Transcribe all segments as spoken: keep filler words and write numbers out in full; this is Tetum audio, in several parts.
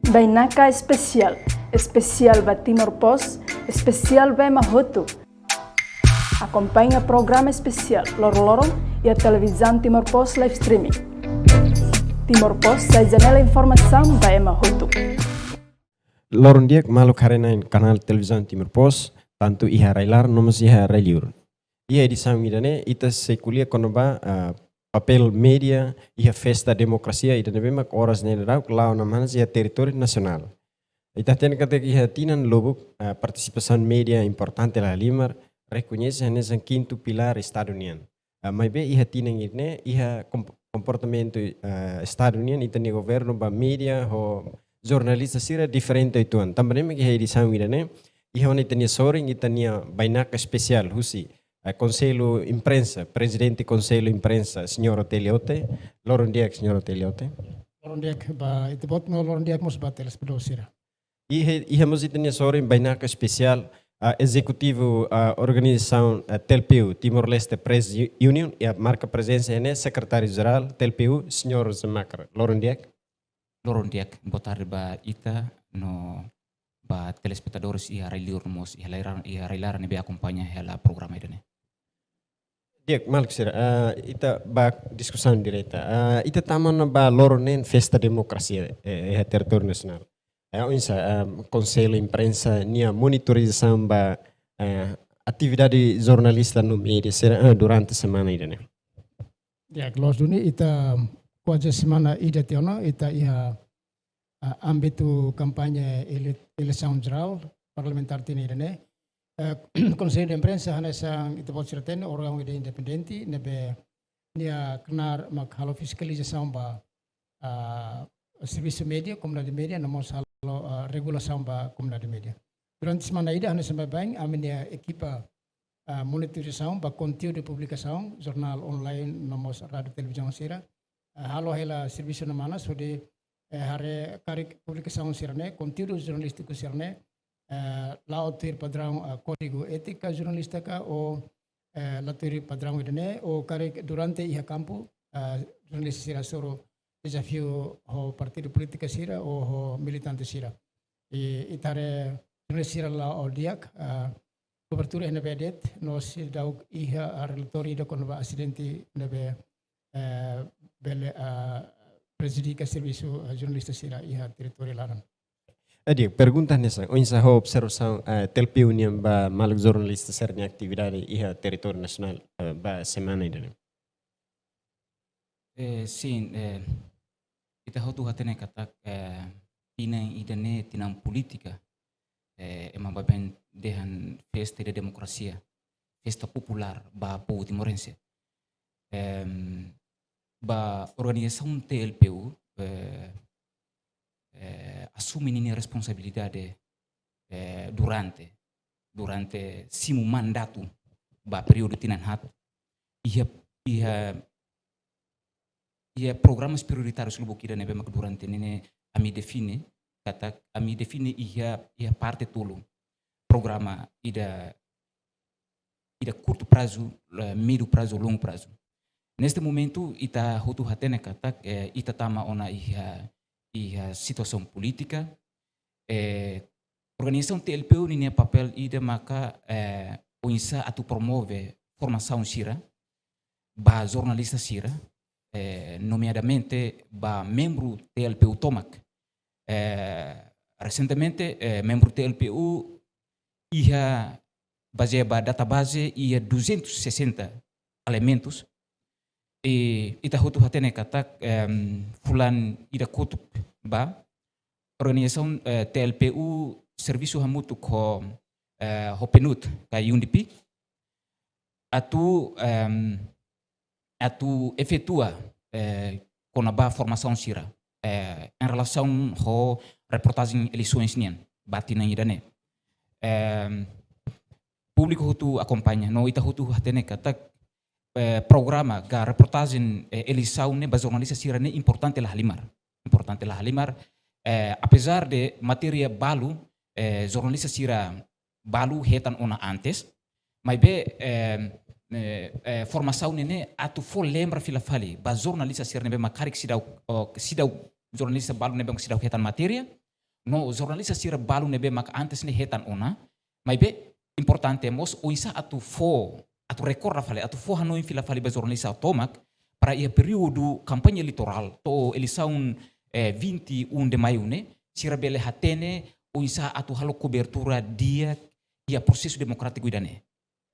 Bainaka espesiál, espesiál ba Timor Post, espesiál ba ema hotu. Akompaña programa espesiál loron-loron iha Televizaun Timor Post live streaming. Timor Post sai janela informasaun ba ema hotu. Loron di'ak maluk haree-na'in kanál Televizaun Timor Post, tantu iha rai-laran no mós iha rai-liur. Iha edisaun ida-ne'e, ita sei ko'alia kona-ba, ah, papél média iha festa demokrasia ida ne'ebé mak oras ne'e daudaun la'o namhanas iha territóriu nasionál. Ita hatene katak iha tinan lubuk, ah, partisipasaun média importante la halimar, rekoñese hanesan kintu pilár Estadu nian. Ah, maibé iha tinan ida-ne'e, iha kom-, komportamentu, ah, Estadu nian, ita-nia governu ba média ho jornalista sira diferente uitoan. Tanba ne'e mak iha edisaun ida-ne'e, iha ona ita-nia sorin, ita-nia bainaka espesiál husi, eh, Konsellu Imprensa, Prezidente Konsellu Imprensa, Señór Otélio Ote. Loron di'ak, Señór Otélio Ote. Loron di'ak ba ita-boot no loron di'ak mós ba telespetadór sira. Iha, iha mós ita-nia sorin bainaka espesiál, ah, ezekutivu, ah, organizasaun, ah, T L P U, Timor-Leste Press U-, Union, iha marka prezensa iha ne'e Sekretáriu Jerál T L P U, Señór José Macra. Loron di'ak. Loron di'ak, boa tarde ba ita no ba telespetadores iha rai-liur no mós iha rai-laran, iha rai-laran ne'ebé akompaña hela programa ida-ne'e. Di'ak, maluk sira, ah, ita ba diskusaun direta. Ah, ita tama ona ba loron neen festa demokrasia, eh, iha territóriu nasionál. Eh, oinsá, ah, Konsellu Imprensa nia monitorizasaun ba, eh, atividade jornalista no média sira, ah, durante semana ida-ne'e? Di'ak, loos duni, ita kuaze semana ida tiha ona, ita iha, ah, ámbitu kampaña ele-, eleisaun jerál parlamentár tinan ida-ne'e. Eh, Konsellu Imprensa hanesan ita-boot sira hatene órgaun ida independente, ne'ebé nia knaar mak halo fiskalizasaun ba, ah, servisu média, komunidade média, no mós halo, ah, regulasaun ba komunidade média. Durante semana ida, hanesan baibain, ami-nia ekipa, ah, monitorizasaun ba konteúdu publikasaun, jornál online, no mós rádiu televizaun sira, ah, halo hela servisu ne'e manas hodi, eh, haree karik publikasaun sira-ne'e, konteúdu jornalístiku sira-ne'e, eh, la'o tuir padraun, ah, kódigu étika jornalístika ou, eh, la tuir padraun ida-ne'e, ou karik durante iha kampu, ah, jornalista sira hasoru dezafiu ho partidu polítiku sira ou ho militante sira. I, ita haree jornalista sira la'o di'ak, ah, kobertura iha ne'ebé de'it, no seidauk iha, ah, relatóriu ida kona-ba asidente ne'ebé, eh, bele, ah, prejudika servisu, ah, jornalista sira iha territóriu laran. Adi, pergunta hanesan, oinsá ho observasaun, eh, T L P U nian ba maluk jornalista sira-nia atividade iha territóriu nasionál, eh, ba semana ida-ne'e? Eh, sin, eh, ita hotu hatene katak, eh, tinan ida-ne'e tinan polítika, eh, ema baibain dehan festa ida demokrasia, festa populár ba povu timorense. Em, ba organizasaun T L P U, eh, eh, asume ninia responsabilidade, eh, durante, durante simu mandatu ba períodu tinan haat, iha, iha, iha programas prioritárius lubuk ida ne'ebé mak durante ne'e ami define, katak ami define iha, iha parte tolu. Programa ida, ida kurtu prazu, eh, médiu prazu, longu prazu. Neste momentu, ita hotu hatene katak, eh, ita tama ona iha, iha situasaun polítika, eh, organizasaun T L P U ninia papél ida maka, eh, oinsá atu promove formasaun sira ba jornalista sira, eh, nomeadamente ba membru T L P U tomak. Eh, resentemente, eh, membru T L P U iha bazeia ba database iha duzentos e sessenta elementus. I ita hotu hatene katak, em, fulan ida kotuk ba, organizasaun, eh, T L P U servisu hamutuk ho, eh, ho PNUD ka U N D P atu, em, atu efetua, eh, kona-ba formasaun sira, eh, em relasaun ho reportajen eleisoens nian ba tinan ida-ne'e. Em, públiku hotu akompaña, no ita hotu hatene katak, eh, programa ka reportajen, eh, eleisaun ne'e ba jornalista sira-ne'e importante la halimar. Importante la halimar. Eh, apezar de matéria balu, eh, jornalista sira balu hetan ona antes, maibé, eh, eh, eh, formasaun ne'e atu fó lembra fila fali ba jornalista sira ne'ebé mak karik seidauk, oh, seidauk jornalista balu ne'ebé mak seidauk hetan matéria, No jornalista sira balu ne'ebé maka antes ne'e hetan ona, maibé importante mós oinsá atu fó, atu rekorda fali, atu fó hanoin fila fali ba jornalista tomak, para iha períodu kampaña eleitorál to'o eleisaun, eh, vinte e um de maio ne'e, sira bele hatene oinsá atu halo kobertura di'ak iha prosesu demokrátiku ida-ne'e.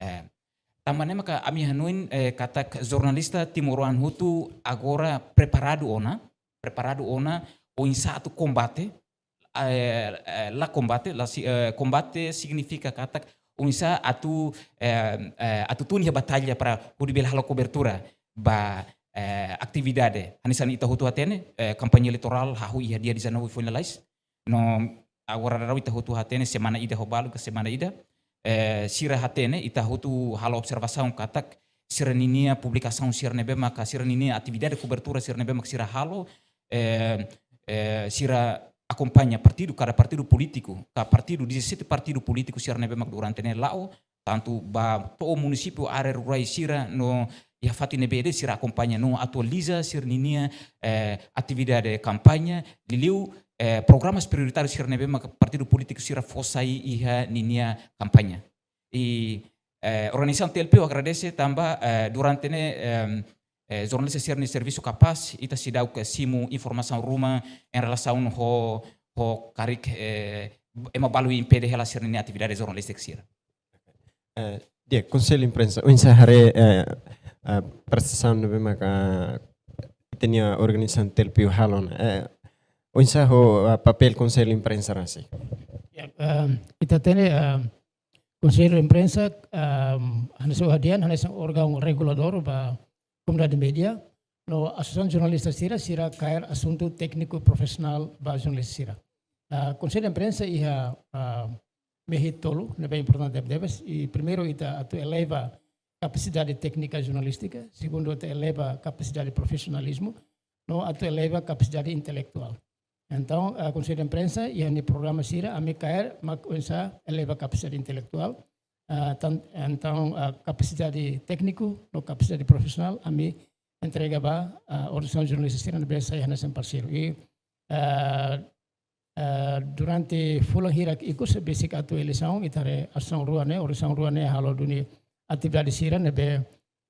Eh, tanba ne'e maka ami hanoin, eh, katak jornalista timoroan hotu agora preparadu ona, preparadu ona oinsá atu kombate, eh, eh, la kombate, la si-, eh, kombate signifika katak oinsá atu, eh, eh, atu tun iha batalla para hodi bele halo kobertura ba, eh, atividade. Hanesan ita hotu hatene, eh, kampaña eleitorál hahú iha dia dezanove foin lalais. No agora daudaun ita hotu hatene semana ida ho balu ka semana ida. Eh, sira hatene, ita hotu halo observasaun katak sira ninia publikasaun sira ne'ebé maka sira ninia atividade kobertura sira ne'ebé maka sira halo, eh, eh, sira akompaña partidu, kada partidu polítiku, ka partidu, dezassete partidu polítiku sira ne'ebé maka durante ne'e la'o, tantu ba to'o munisípiu, área rurais sira no iha fatin ne'ebé de'it sira akompaña no atualiza sira ninia, eh, atividade kampaña, liuliu, eh, programas prioritárius sira ne'ebé maka partidu polítiku sira fó sai iha ninia kampaña. I, eh, organizasaun T L P U agradese tanba, eh, durante ne'e, em, eh, jornalista sira-nia servisu kapás, ita seidauk simu informasaun ruma em relasaun ho, ho karik, eh, ema balu impede hela sira-nia atividade jornalístika sira. Eh, di'ak, Konsellu Imprensa, oinsá haree, eh, eh, prestasaun ne'ebé maka ita-nia organizasaun T L P U halo ona. Eh, oinsá ho, eh, papél Konsellu Imprensa rasik? Ya, eh, ita hatene, eh, Konsellu Imprensa, eh, hanesan ha'u dehan, hanesan órgaun reguladór ba komunidade média, no asosiasaun jornalista sira, sira kaer asuntu tékniku profisionál ba jornalista sira. Ah, Konsellu Imprensa iha, ah, mehi tolu ne'ebé importante tebetebes. I primeiru ita atu eleva kapasidade téknika jornalístika, segundu ita eleva kapasidade profisionalizmu, no atu eleva kapasidade intelektuál. Entaun, ah, Konsellu Imprensa iha nia programa sira, ami kaer mak oinsá eleva kapasidade intelektuál, ah, tan-, entaun, ah, kapasidade tékniku no kapasidade profisionál ami entrega ba, ah, organizasaun jornalista sira ne'ebé sai hanesan parseiru. I, ah, ah, durante fulan hirak ikus besik atu eleisaun, ita haree asosiasaun rua ne'e, organizasaun rua ne'e halo duni atividade sira ne'ebé,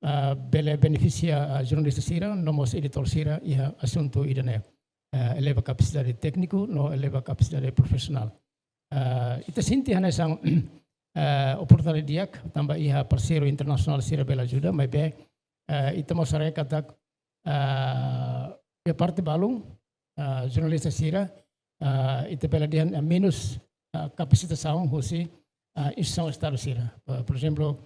ah, bele benefisia, ah, jornalista sira, no mós editór sira iha asuntu ida-ne'e. Ah, eleva kapasidade tékniku, no eleva kapasidade profisionál. Ah, ita sente hanesan, ah, oportunidade di'ak, tanba iha parseiru internasionál sira bele ajuda, maibé, ah, ita mós haree katak, ah, iha parte balun, ah, jornalista sira, ah, ita bele dehan, ah, menus, ah, kapasitasaun husi, ah, instituisaun Estadu sira. Ah, por ezemplu,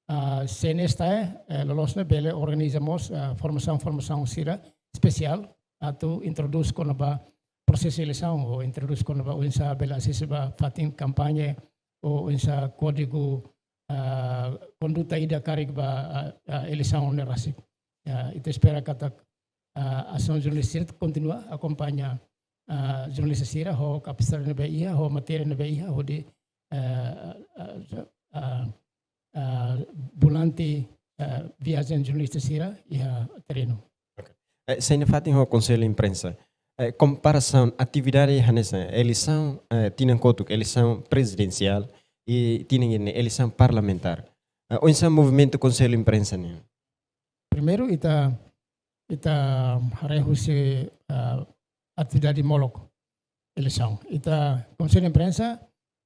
ah, C N E STAE, eh, loloos ne'e bele organiza mós, ah, formasaun, formasaun sira espesiál atu introdús kona-ba prosesu eleisaun, ou introdús kona-ba oinsá bele asiste ba fatin kampaña, ou oinsá kódigu, ah, konduta ida karik ba, ah, ah, eleisaun ne'e rasik. Ah, ita espera katak, ah, asosiasaun jornalista sira kontinua akompaña, ah, jornalista sira ho kapasidade ne'ebé iha, ho matéria ne'ebé iha, hodi, ah, ah, ah, ah, volante, ah, viajen jornalista sira iha terrenu. Ok. Eh, sai nafatin ho Konsellu Imprensa. Eh, komparasaun atividade hanesan eleisaun, eh, tinan kotuk, eleisaun prezidensiál, i tinan ida-ne'e eleisaun parlamentár. Eh, oinsá movimentu Konsellu Imprensa nian? Primeiru, ita, ita haree husi, ah, atividade molok eleisaun. Ita, Konsellu Imprensa,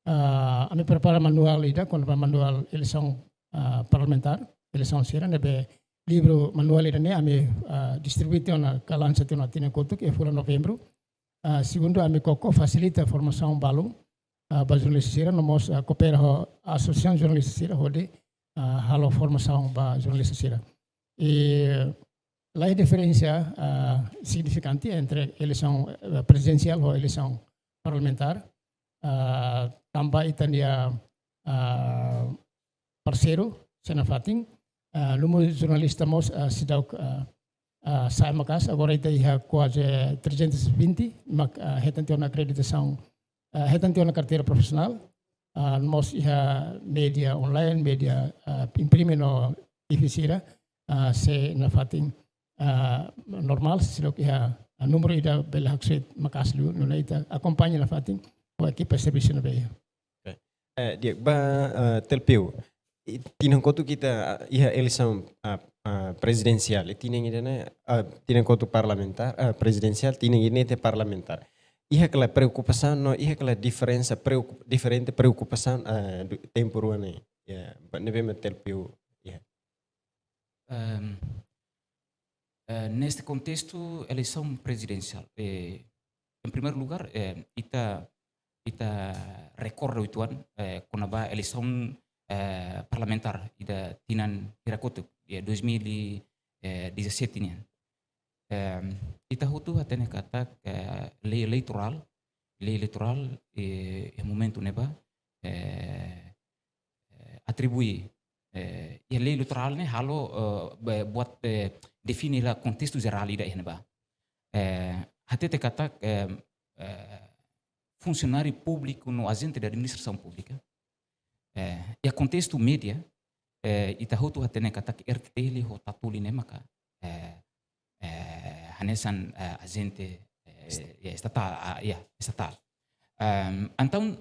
ah, ami prepara manuál ida, kona-ba manuál eleisaun, ah, parlamentár, eleisaun sira, ne'ebé livru manuál ida-ne'e ami, ah, distribui tiha ona ka lansa tiha ona tinan kotuk iha fulan Novembru. Ah, segundu, ami koko fasilita formasaun balun, ah, ba jornalista sira, no mós, ah, koopera ho asosiasaun jornalista sira, hodi, ah, halo formasaun ba jornalista sira. I la iha diferensa, ah, signifikante entre eleisaun, eh, prezidensiál ho eleisaun parlamentár. Ah, tanba ita-nia, ah, parseiru, sai nafatin, ah, númeru jornalista mós, ah, seidauk, ah, ah, sa'e maka'as, agora ita iha kuaze trezentos e vinte, mak, ah, hetan tiha ona akreditasaun, ah, hetan tiha ona karteira profisionál, ah, mós iha média online, média, ah, imprime no T V sira, ah, sai nafatin, ah, normál, seidauk iha, ah, númeru ida bele haksoit maka'as liu, nune'e ita akompaña nafatin, ba ekipa servisu ne'ebé iha. Eh, di'ak, ba, eh, Telpio. I, tinan kotuk ita, ah, iha eleisaun, ah, ah, prezidensiál. I tinan ida-ne'e, ah, tinan kotuk parlamentár, ah, prezidensiál, tinan ida-ne'e ita parlamentár. Iha kala preokupasaun no, iha kala diferensa, preoku-, diferente preokupasaun, ah, du-, tempu rua ne'e. Ya, ba, ne'ebé mak Telpio, ya. Ehm, eh, neste kontestu, eleisaun prezidensiál, eh, em primeiro lugar, eh, ita, ita rekorda uitoan, eh, kona-ba eleisaun, eh, parlamentár ida tinan hira kotuk, ya, dois mil e dezassete nian. Ehm, ita hotu hatene katak, eh, lei eleitorál, lei eleitorál, eh, iha momentu ne'ebá, eh, eh, atribui, eh, iha lei eleitorál ne'e halo, eh, be-, buat, eh, define hela kontestu jerál ida iha ne'ebá. Eh, hatete katak, eh, eh, funsionáriu públiku no ajente de administrasaun públika. Eh, iha kontestu média, eh, ita hotu hatene katak R T T L ho Tatoli ne'e maka, eh, eh, hanesan, eh, ajente, eh, Est- ya, estatál, ah, ya, estatál. Ehm, entaun,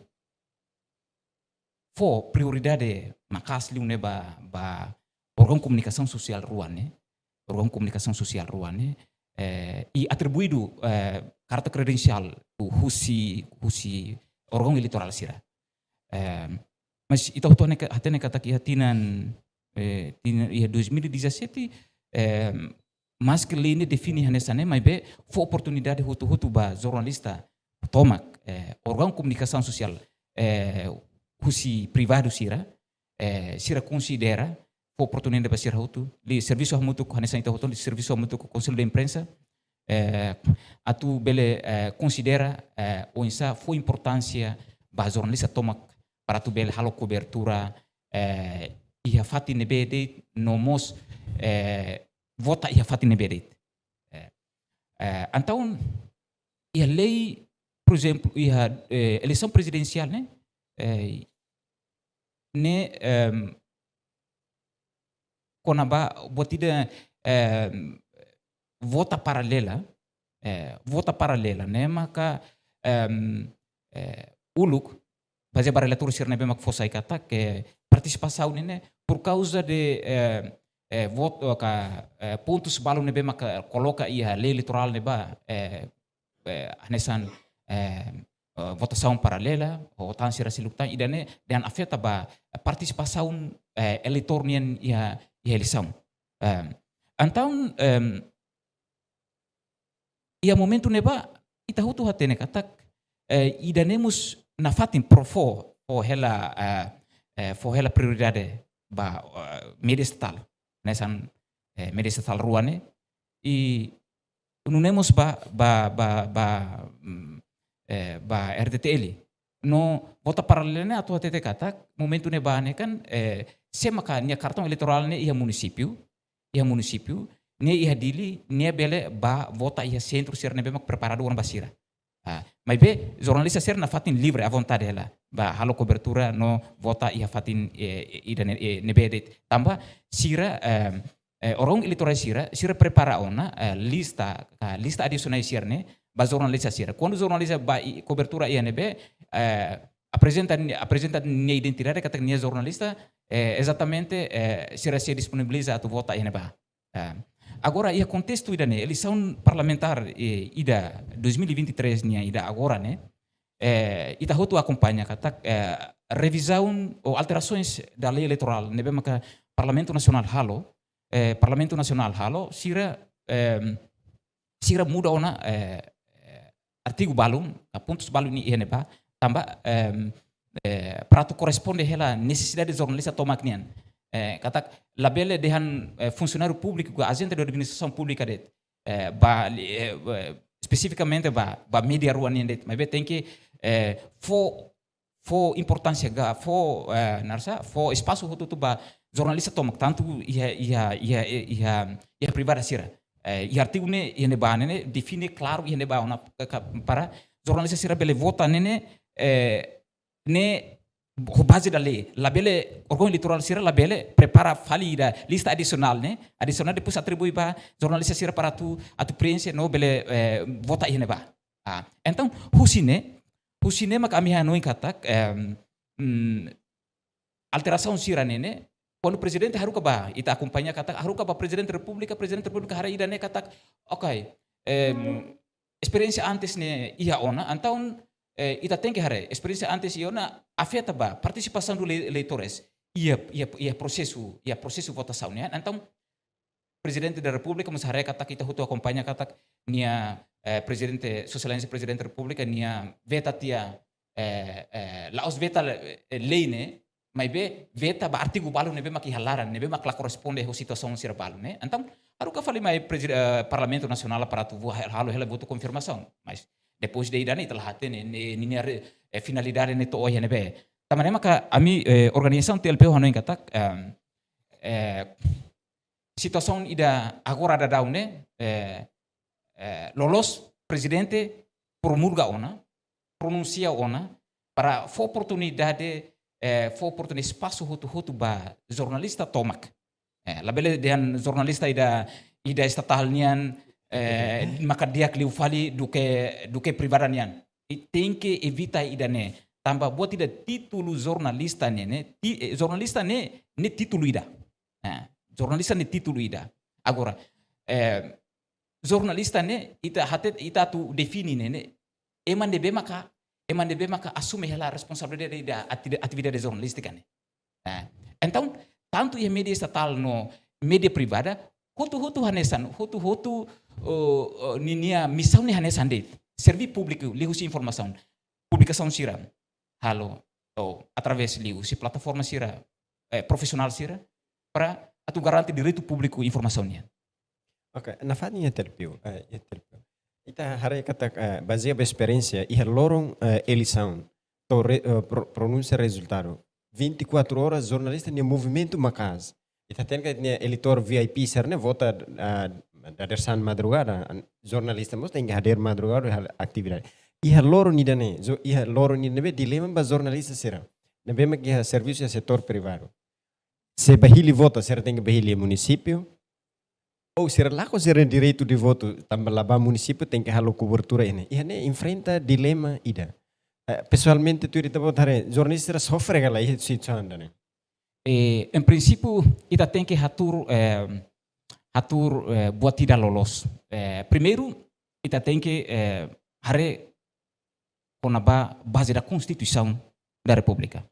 fó prioridade maka'as liu ne'e ba, ba órgaun komunikasaun sosiál rua ne'e, órgaun komunikasaun sosiál rua ne'e, eh, i atribuidu, eh, karta kredensiál hu-, husi, husi órgaun eleitorál sira. Eh, mas ita hotu hatene ka-, hatene katak iha tinan, eh, tinan, iha dois mil e dezassete, eh, maske lei ne'e define hanesan ne'e, maibé fó oportunidade hotu-hotu ba jornalista tomak, eh, órgaun komunikasaun sosiál, eh, husi privadu sira, eh, sira konsidera, fó oportunidade ba sira hotu, liuservisu hamutuk, hanesan ita hotu, liuservisu hamutuk ho Konsellu de Imprensa, eh, atu bele, eh, konsidera, eh, oinsá fó importánsia ba jornalista tomak para atu bele halo kobertura, eh, iha fatin ne'ebé de'it no mós, eh, vota iha fatin ne'ebé de'it. Eh, eh, entaun, iha lei, por ezemplu, iha, eh, eleisaun prezidensiál ne'e, eh, ne'e, ehm, kona-ba buat ida, ehm, vota paralela, eh, vota paralela ne'e maka, ehm, eh, uluk, bazeia ba relatóriu sira ne'ebé mak fó sai katak partisipasaun ne'e, ne'e por kauza de, eh, eh, votu ka, eh, pontus balu ne'ebé mak koloka iha lei eleitorál ne'ebá, eh, eh, hanesan, eh, eh, votasaun paralela, ho tan sira seluk tan, ida-ne'e dehan afeta ba partisipasaun, eh, eleitór nian iha, iha eleisaun. Ehm, entaun, ehm, iha momentu ne'ebá, ita hotu hatene katak, eh, ida-ne'e mós nafatin para fó, fó hela, eh, eh, fó hela prioridade ba, eh, média estatál. Hanesan, eh, média estatál rua ne'e, i nune'e mós ba, ba, ba, ba, mm, eh, ba R T T L. No vota paralela ne'e atu hatete katak, momentu ne'ebá ne'e kan, eh, sé maka nia kartaun eleitorál ne'e iha munisípiu, iha munisípiu, nia iha Dili, nia bele bá vota iha sentru sira ne'ebé mak preparadu ona ba sira. Ah, maibé jornalista sira nafatin livre, à vontade hela ba halo kobertura no vota iha fatin, eh, ida-ne'e, eh, ne'ebé de'it. Tanba sira, eh, eh, órgaun eleitorál sira, sira prepara ona, eh, lista, ka lista adisionál sira-ne'e ba jornalista sira. Kuandu jornalista bá iha kobertura iha ne'ebé, eh, aprezenta, aprezenta nia identidade katak nia jornalista, eh, ezatamente, eh, sira sei disponibiliza atu vota iha ne'ebá. Eh, agora, iha kontestu ida-ne'e, eleisaun parlamentár, eh, ida dois mil e vinte e três nian ida agora ne'e, eh, ita hotu akompaña katak, eh, revizaun ou alterasoens da lei eleitorál ne'ebé maka Parlamentu Nasionál halo, eh, Parlamentu Nasionál halo, sira, ehm, sira muda ona, eh, eh, artigu balun, ka pontus balun iha ne'ebá, tanba, ehm, eh, para atu korresponde hela nesesidade jornalista tomak nian. Eh, katak labele dehan, eh, funsionáriu públiku ka ajente de administrasaun públika de'it, eh, ba, eh, eh, espesifikamente ba, ba média rua nian de'it, maibé tenke, eh, fó, fó importánsia ka, fó, eh, naran sá, fó espasu hotu-hotu ba jornalista tomak, tantu iha, iha, iha, iha, iha privada sira. Eh, iha artigu ne'e, iha ne'ebá ne'e, ne'e define klaru iha ne'ebá ona ka, ka, para jornalista sira bele vota ne'e, ne'e, eh, ne'e ho baze da lei, labele, órgaun eleitorál sira labele prepara fali ida lista adisionál ne'e, adisionál depois atribui ba jornalista sira para atu, atu preenxe no bele, eh, vota iha ne'ebá. Ah, entaun, husi ne'e, Husi ne'e mak ami hanoin katak, em, mm, alterasaun sira-ne'e ne'e, kuandu prezidente haruka ba, ita akompaña katak, haruka ba Prezidente Repúblika, Prezidente Repúblika haree ida-ne'e katak, oke, em, esperiénsia antes ne'e iha ona, entaun, eh, ita tenke haree, esperiénsia antes iha ona afeta ba partisipasaun dos ele-, eleitores, iha, iha, iha prosesu, iha prosesu votasaun nian, entaun, Prezidente da Repúblika mós haree katak ita hotu akompaña katak nia, eh, Prezidente, Sua Exelénsia Prezidente Repúblika nia veta tiha, eh, eh, la'ós veta, eh, lei ne'e, maibé veta ba artigu balu ne'ebé mak iha laran, ne'ebé mak la korresponde ho situasaun sira balu ne'e. Entaun, haruka fali mai prezi-, eh, Parlamentu Nasionál para atu vo-, halo hela votu konfirmasaun. Mas depois de ida-ne'e ita la hatene, ne'e, ninia re-, eh, finalidade ne'e to'o iha ne'ebé. Tanba ne'e maka ami, eh, organizasaun T L P U hanoin katak, em, eh, situasaun ida agora daudaun ne'e, eh, eh, loloos prezidente promulga ona, pronunsia ona, para fó oportunidade, eh, fó oportunidade, espasu hotu-hotu ba jornalista tomak. Eh, labele dehan jornalista ida, ida estatál nian, eh, maka di'ak liu fali duké, duké privada nian. I tenke evita ida-ne'e. Tanba buat ida títulu jornalista ne'e, ne'e, ti-, eh, jornalista ne'e, ne'e títulu ida. Eh, jornalista ne'e títulu ida. Agora, eh, jornalista ne'e, ita hatete, ita atu define ne'e, ne'e, ema ne'ebé maka, ema ne'ebé maka asume hela responsabilidade da ati-, atividade jornalístika ne'e. Eh, entaun, tantu iha média estatál no média privada, hotu-hotu hanesan, hotu-hotu, oh, oh, ninia misaun ne'e hanesan de'it. Serví públiku, liuhusi informasaun, publikasaun sira, halo, oh, através liuhusi plataforma sira, eh, profisionál sira, para atu garante direitu públiku informasaun nian. Oke, nafatin iha T L P U, eh, iha T L P U. Ita haree katak, eh, bazeia ba esperiénsia, iha loron, eh, eleisaun, to'o re-, eh, pro-, pronunsia rezultadu. Vinte e quatro horas, jornalista nia movimentu maka'as. Ita hatene katak ita-nia eleitór V I P sira-ne'e vota, ah, dadeer-saan madrugada, an-, jornalista mós tenke hadeer madrugada halo atividade. Iha loron ida-ne'e, jo-, iha loron ida ne'ebé dilema ba jornalista sira. Ne'ebé mak iha servisu iha setór privadu. Se bá hili vota, sira tenke bá hili iha munisípiu. Ou sira lakon sira-nia direitu de votu, tanba la bá munisípiu tenke halo kobertura iha ne'e. Iha ne'e enfrenta dilema ida. Eh, pesoalmente, tuir ita-boot haree, jornalista sira sofre ka lae iha situasaun ida-ne'e? Eh, em princípio, ita tenke hatuur, eh, hatuur, eh, buat ida loloos. Eh, primeiru, ita tenke, eh, haree kona-ba baze da Constituição da República.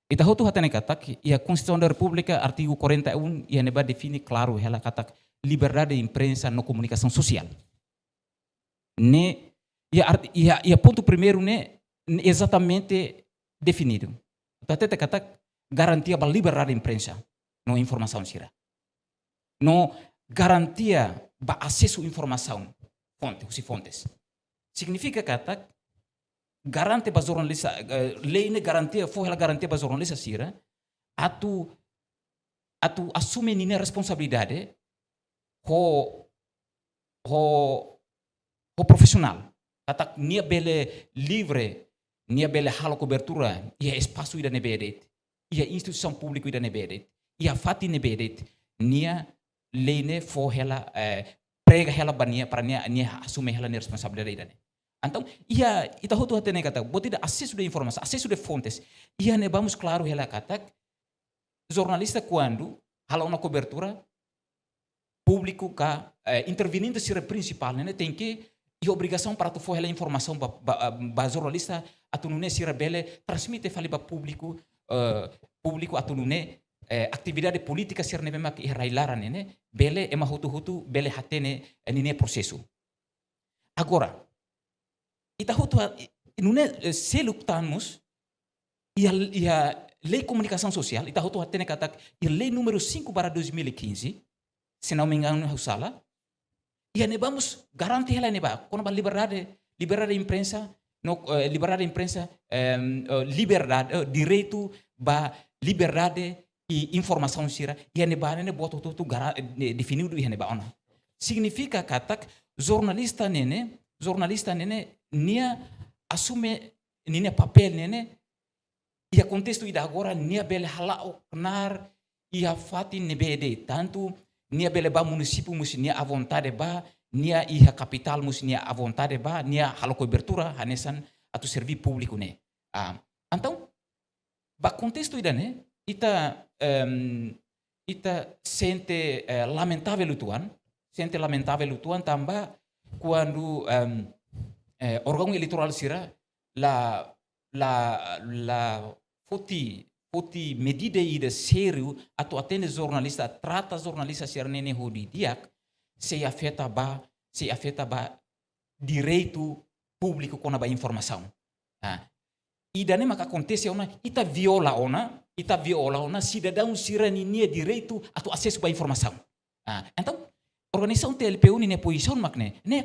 Ita hotu hatene katak, iha Constituição da República, artigu quarenta e um, iha ne'ebá define klaru hela katak liberdade de imprensa no comunicação social. Ne'e, iha art-, iha, iha pontu primeiru ne'e, ne'e ezatamente definidu. Ita hatete katak garantia ba liberdade de imprensa no informasaun sira. No garantia ba asesu informasaun, fonte, husi fontes. Signifika katak garante ba jornalista, eh, lei ne'e garantia, fó hela garantia ba jornalista sira, atu, atu asume ninia responsabilidade ho, ho, ho profisionál. Katak nia bele livre, nia bele halo kobertura iha espasu ida ne'ebé de'it, iha instituisaun públiku ida ne'ebé de'it, iha fatin ne'ebé de'it, nia lei ne'e fó hela, eh, prega hela ba nia, para nia, nia asume hela nia responsabilidade ida-ne'e. Entaun, iha, ita hotu hatene katak, buat ida asesu de informasaun, asesu de fontes. Iha ne'ebá mós klaru hela katak, jornalista kuandu halo ona kobertura, públiku ka, eh, interveniente sira prinsipál ne'e, ne'e tenke iha obrigasaun para atu fó hela informasaun ba, ba, ba jornalista atu nune'e sira bele transmite fali ba públiku, eh, públiku atu nune'e, eh, atividade polítika sira ne'ebé mak iha rai-laran ne'e, ne'e bele ema hotu-hotu bele hatene, eh, ninia prosesu. Agora, ita hotu ha-, i-, nune'e, eh, seluk tan mós, iha, iha Lei Komunikasaun Sosiál, ita hotu hatene katak, iha lei númeru cinco barra dois mil e quinze, se não me engano, ha'u sala, iha ne'ebá mós garante hela ne'ebá, kona-ba liberdade, liberdade de imprensa, no, eh, liberdade de imprensa, em, eh, liberdade, eh, direitu ba liberdade i informasaun sira, iha ne'ebá ne'e buat hotu-hotu gara-, eh, definidu iha ne'ebá ona. Signifika katak jornalista ne'e ne'e, jornalista ne'e ne'e, nia asume ninia papél ne'e ne'e, iha kontestu ida agora nia bele hala'o knaar iha fatin ne'ebé de'it, tantu nia bele bá munisípiu mós nia à vontade bá, nia iha kapitál mós nia à vontade bá, nia halo kobertura hanesan atu serví públiku ne'e. Ah, entaun, ba kontestu ida-ne'e, ita, em, ita sente, eh, lamentavel uitoan, sente lamentavel uitoan tanba kuandu, em, eh, órgaun eleitorál sira la, la, la foti, foti medida ida sériu atu atende jornalista, trata jornalista sira-ne'e ho di'ak, sei afeta ba, sei afeta ba direitu públiku kona-ba informasaun. Ah, ida-ne'e maka akontese ona, ita viola ona, ita viola ona sidadaun sira-ninia direitu atu asesu ba informasaun. Ah, entaun, organizasaun T L P U ninia pozisaun mak ne'e, ne'e,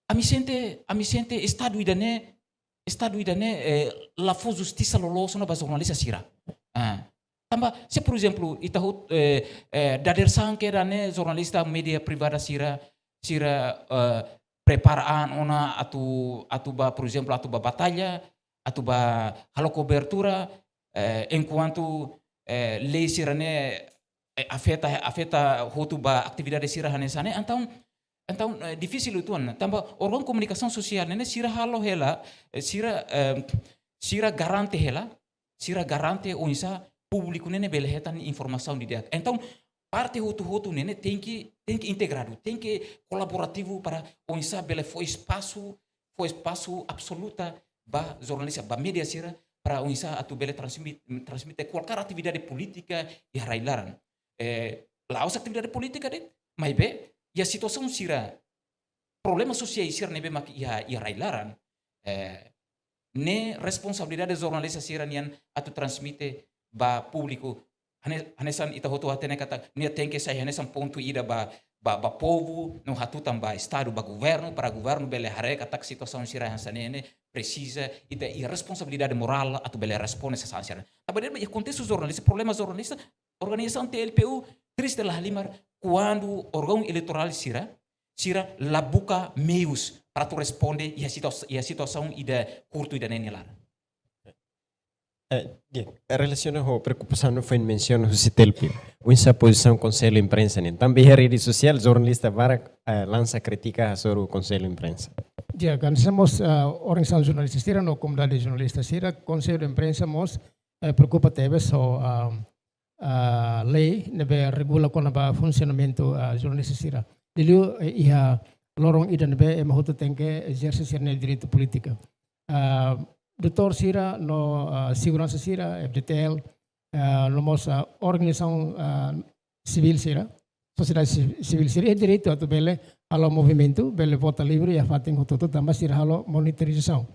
ami sente, ami sente estadu ida-ne'e, estadu ida-ne'e, eh, la fó justisa loloos ona ba jornalista sira. Ah, tanba, se por ezemplu, ita hotu, eh, eh, dadeer-saan kedas ne'e jornalista média privada sira, sira, eh, prepara an ona atu, atu ba, por ezemplu, atu ba batalla, atu ba halo kobertura, eh, enkuantu, eh, lei sira-ne'e, eh, afeta, afeta hotu ba atividade sira hanesan ne'e, entaun, entaun, eh, difisil uitoan, tanba órgaun komunikasaun sosiál ne'e sira halo hela, eh, sira, eh, sira garante hela, sira garante oinsá públiku ne'e bele hetan informasaun di'ak. Entaun, parte hotu-hotu ne'e tenke, tenke integradu, tenke kolaborativu para oinsá bele fó espasu, fó espasu absoluta ba jornalista, ba média sira, para oinsá atu bele transmit-, transmite kualkér atividade polítika iha rai-laran. Eh, la'ós atividade polítika de'it, maibé iha situasaun sira, problema sosiál sira ne'ebé mak iha, iha rai-laran, eh, ne'e responsabilidade jornalista sira-nian atu transmite ba públiku. Hane-, hanesan ita hotu hatene katak nia tenke sai hanesan pontu ida ba, ba, ba povu, no hatutan ba estadu, ba governu, para governu bele haree katak situasaun sira hanesan ne'e presiza, ita iha responsabilidade morál atu bele responde sasán sira. Tanba iha kontestu jornalista, problema jornalista, organizasaun T L P U triste la halimar kuandu órgaun eleitorál sira, sira la buka meius para atu responde iha situa-, iha situasaun ida kurtu ida-ne'e nia laran. Eh, di'ak, relasiona ho preokupasaun ne'ebé foin mensiona husi T L P U. Oinsá pozisaun Konsellu Imprensa nian? Tanba iha rede sosiál, jornalista barak, eh, lansa krítika hasoru Konsellu Imprensa. Di'ak, hanesan mós, eh, organizasaun jornalista sira no komunidade jornalista sira, Konsellu Imprensa mós, eh, preokupa tebes ho, ah, ah, lei ne'ebé regula kona-ba funsionamentu, ah, jornalista sira. Liuliu, eh, iha loron ida ne'ebé ema hotu tenke ezerse sira-nia direitu polítika. Ah, doutór sira no, ah, seguransa sira, F D T L, ah, no mós, ah, organizasaun, ah, sivíl sira, sosiedade si-, sivíl sira iha direitu atu bele halo movimentu, bele vota livre iha fatin hotu-hotu tanba sira halo monitorizasaun.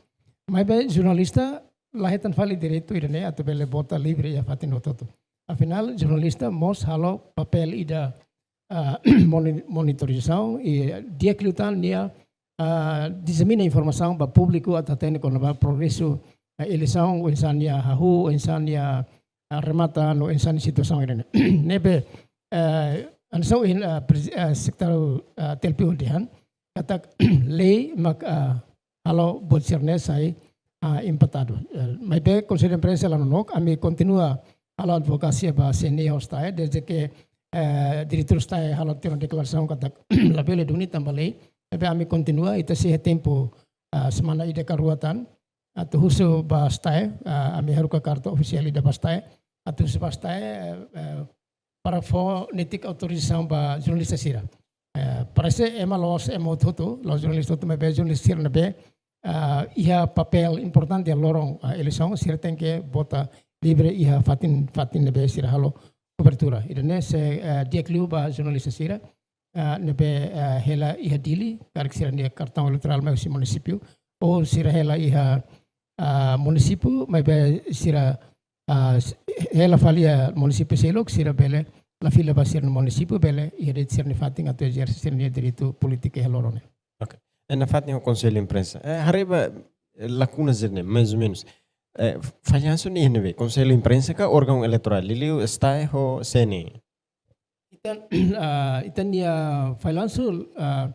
Maibé jornalista la hetan fali direitu ida-ne'e atu bele vota livre iha fatin hotu-hotu. Afinál, jornalista mós halo papél ida, ah, moni-, monitorizasaun i di'ak liután nia, ah, disemina informasaun ba públiku atu hatene kona-ba progresu, ah, eleisaun, oinsá nia hahú, oinsá nia, ah, remata, no oinsá nia situasaun ida-ne'e. Ne'ebé, eh, hanesan ohin, ah, presi-, ah, sekretáriu, ah, T L P U dehan, katak lei mak, ah, halo buat sira-ne'e sai, ah, impatadu. Eh, maibé Konsellu Imprensa la nonook, ami kontinua halo advokasia ba C N I ho STAE, desde ke, eh, diretór STAE halo tiha ona deklarasaun katak labele duni tanba lei, maibé ami kontinua, ita sei iha tempu, ah, semana ida ka rua tan, atu husu ba STAE, ah, ami haruka karta ofisiál ida ba STAE, atu husu ba STAE, eh, eh, para fó netik autorizasaun ba jornalista sira. Eh, parese ema la'ós ema hotu-hotu, la'ós jornalista hotu, maibé jornalista sira ne'ebé, ah, iha papél importante iha loron, ah, eleisaun, sira tenke vota livre iha fatin, fatin ne'ebé sira halo kobertura. Ida-ne'e sei, eh, di'ak liu ba jornalista sira, ah, ne'ebé, ah, hela iha Dili, karik sira-nia kartaun eleitorál mai husi munisípiu, ou sira hela iha, ah, munisípiu, maibé sira, ah, s-, hela fali iha munisípiu seluk, sira bele la fila ba sira-nia munisípiu, bele iha de'it sira-nia fatin atu ezerse sira-nia direitu polítika iha loron ne'e. Ok. Eh, nafatin ho Konsellu Imprensa. Eh, haree ba, eh, lakuna sira-ne'e, mais ou menus. Eh, fallansu ne'e iha ne'ebé? Konsellu Imprensa ka órgaun eleitorál? Liuliu STAE ho C N I. Ita, ah, ita-nia fallansu, ah,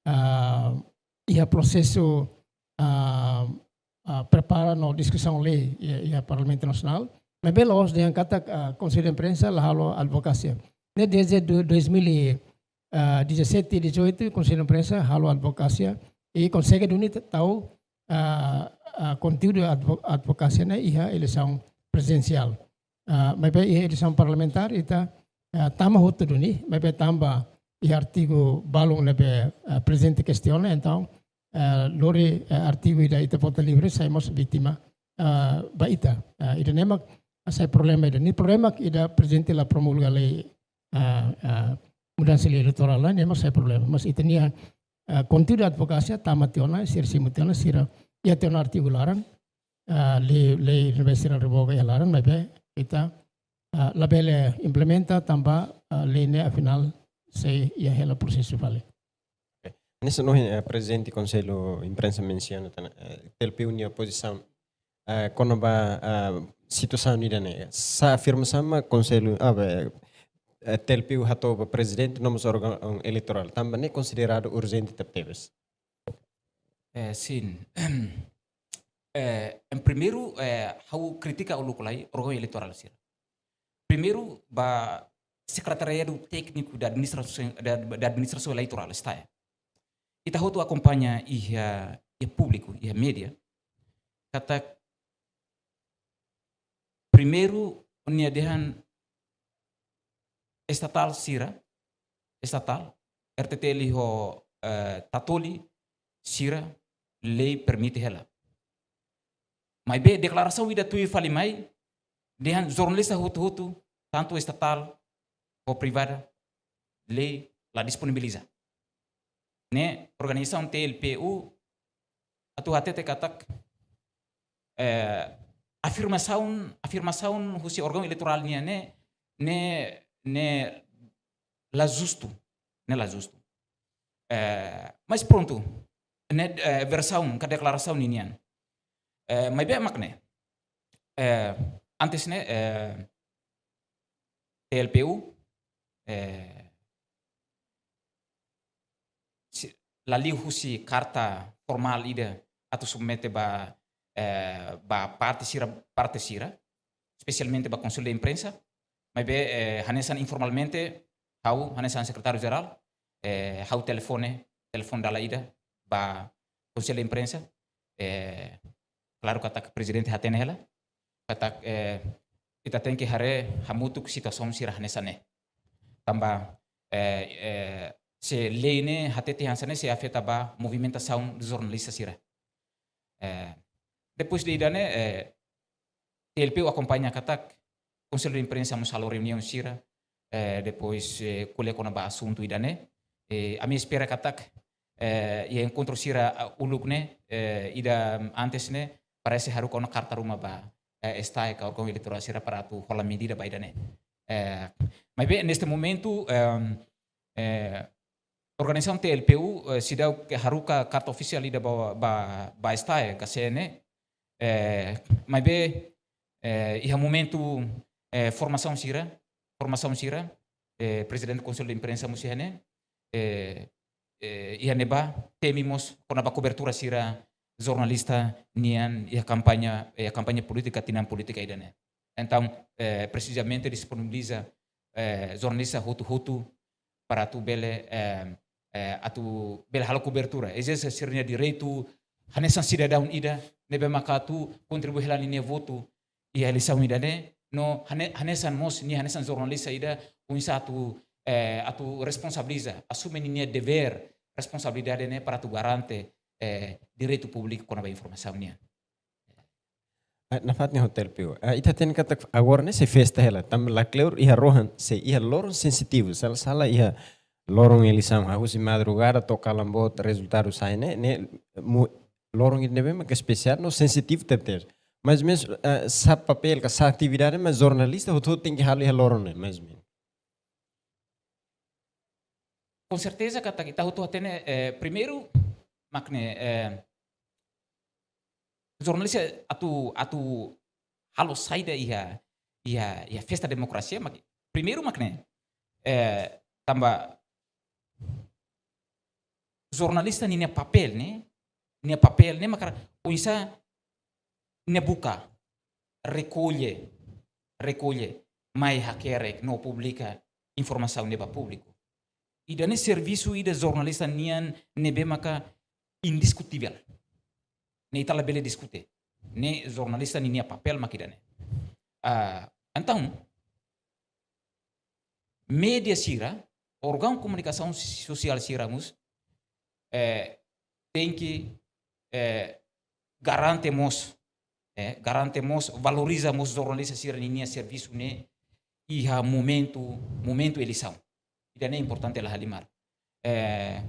ah, iha prosesu, ah, ah, prepara no diskusaun lei iha, iha Parlamentu Nasionál. Maibé la'ós dehan katak, ah, Konsellu Imprensa la halo advokasia. Ne'e desde do-, dois mil e dezassete, dezoito, Konsellu Imprensa halo advokasia i konsege duni t-, tau, ah, ah, konteúdu advo-, advokasia ne'e iha eleisaun prezidensiál. Ah, maibé iha eleisaun parlamentár ita, ah, tama hotu duni, maibé tanba iha artigu balun ne'ebé, ah, prezidente kestiona, entaun, ah, lori, ah, artigu ida ita vota livre sai mós vítima, ah, ba ita. Ah, ida-ne'e mak sai problema ida. Nia problema ida prezidente la promulga lei, ah, ah, mudansa lei eleitorál, ne'e mak sai problema. Mas ita-nia, ah, konteúdu advokasia tama tiha ona, sira simu tiha ona, sira iha tiha ona artigu laran, ah, lei, lei ne'ebé sira revoga iha laran, maibé ita, ah, labele implementa tanba, ah, lei ne'e afinál sei iha hela prosesu fali. Hanesan ohin, eh, prezidente Konsellu Imprensa mensiona tan, eh, T L P U nia pozisaun, eh, kona-ba, eh, situasaun ida-ne'e. Sá afirmasaun mak Konsellu, ah, be, eh, T L P U hato'o ba prezidente no mós órgaun eleitorál. Tanba ne'e konsideradu urjente tebetebes. Eh, sin. Eh, en primeiru, eh, ha'u kritika uluk lai órgaun eleitorál sira. Primeiru, ba Sekretariadu Tékniku da Administrasaun, da, da Administrasaun Eleitorál, STAE. Ita hotu akompaña iha, iha públiku, iha média. Katak primeiru, nia dehan estatál sira, estatál, R T T L ho, eh, Tatoli sira lei permite hela. Maibé deklarasaun ida tuir fali mai, dehan jornalista hotu-hotu, tantu estatál ho privada, lei la disponibiliza. Ne'e organizasaun T L P U atu hatete katak, eh, afirmasaun, afirmasaun husi órgaun eleitorál nian ne'e, ne'e, ne'e la justu, ne'e la justu. Eh, mas prontu, ne'e, eh, versaun ka deklarasaun ninian. Eh, maibé mak ne'e. Eh, antes ne'e, eh, T L P U, eh, si-, la liu husi karta formál ida atu submete ba, eh, ba parte sira, parte sira, espesialmente ba Konsellu de Imprensa, maibé, eh, hanesan informalmente, ha'u, hanesan Sekretáriu Jerál, eh, ha'u telefone, telefone dala ida ba Konsellu de Imprensa, eh, klaru katak prezidente hatene hela, katak, eh, ita tenke haree hamutuk situasaun sira hanesan ne'e. Tanba, eh, eh, se lei ne'e hatete hanesan ne'e sei afeta ba movimentasaun jornalista sira. Eh, depois de ida-ne'e, eh, T L P U akompaña katak Konsellu de Imprensa mós halo reuniaun sira, eh, depois, eh, ko'alia kona-ba asuntu ida-ne'e. Eh, ami espera katak, eh, iha enkontru sira, ah, uluk ne'e, eh, ida antes ne'e, parese haruka ona karta ruma ba, eh, STAE ka órgaun eleitorál sira para atu hola medida ba ida-ne'e. Eh, maibé, neste momentu, ehm, eh, organizasaun T L P U, eh, seidauk haruka karta ofisiál ida ba, ba, ba STAE ka C N E, eh, maibé, eh, iha momentu, eh, formasaun sira, formasaun sira, eh, prezidente Konsellu de Imprensa mós iha ne'e, eh, eh, iha ne'ebá, temi mós kona-ba kobertura sira jornalista nian iha kampaña, eh, kampaña polítika, tinan polítika ida-ne'e. Entaun, eh, presizamente disponibiliza, eh, jornalista hotu-hotu para atu bele, eh, eh, atu bele halo kobertura. Ezerse sira-nia direitu hanesan sidadaun ida ne'ebé maka atu kontribui hela ninia votu iha eleisaun ida-ne'e, no hane-, hanesan mós, nia hanesan jornalista ida, oinsá atu, eh, atu responsabiliza, asume ninia devér, responsabilidade ne'e para atu garante, eh, direitu públiku kona-ba informasaun nian. Ah, nafatin ho T L P U. Ah, ita hatene katak agora ne'e sei festa hela, tanba lakleur iha rohan, sei iha loron sensitivu, sala, sala iha loron eleisaun, ah, husi madrugada to'o kalan boot rezultadu sai ne'e, ne'e mu-, loron ida ne'ebé mak espesiál no sensitivu tebetebes. Mais ou menus, eh, sá papél ka sá atividade mak jornalista hotu-hotu tenke halo iha loron ne'e, mais ou menus. Com certeza katak ita hotu hatene, eh, primeiru, mak ne'e, eh, jornalista atu, atu halo saida iha, iha, iha festa demokrasia, mak, primeiru mak ne'e, eh, tanba jornalista ninia papél ne'e, nia papél ne'e maka oinsá nia buka, rekolle, rekolle, mai hakerek no publika informasaun ne'e ba públiku. Ida-ne'e servisu ida jornalista nian ne'ebé maka indiskutivel. Ne'e ita labele diskute. Ne'e jornalista ninia papél mak ida-ne'e. Ah, entaun, média sira, órgaun komunikasaun sosiál sira mós, eh, tenke, eh, garante mós, eh, garante mós, valoriza mós jornalista sira ninia servisu ne'e iha momentu, momentu eleisaun. Ida-ne'e importante la halimar. Eh,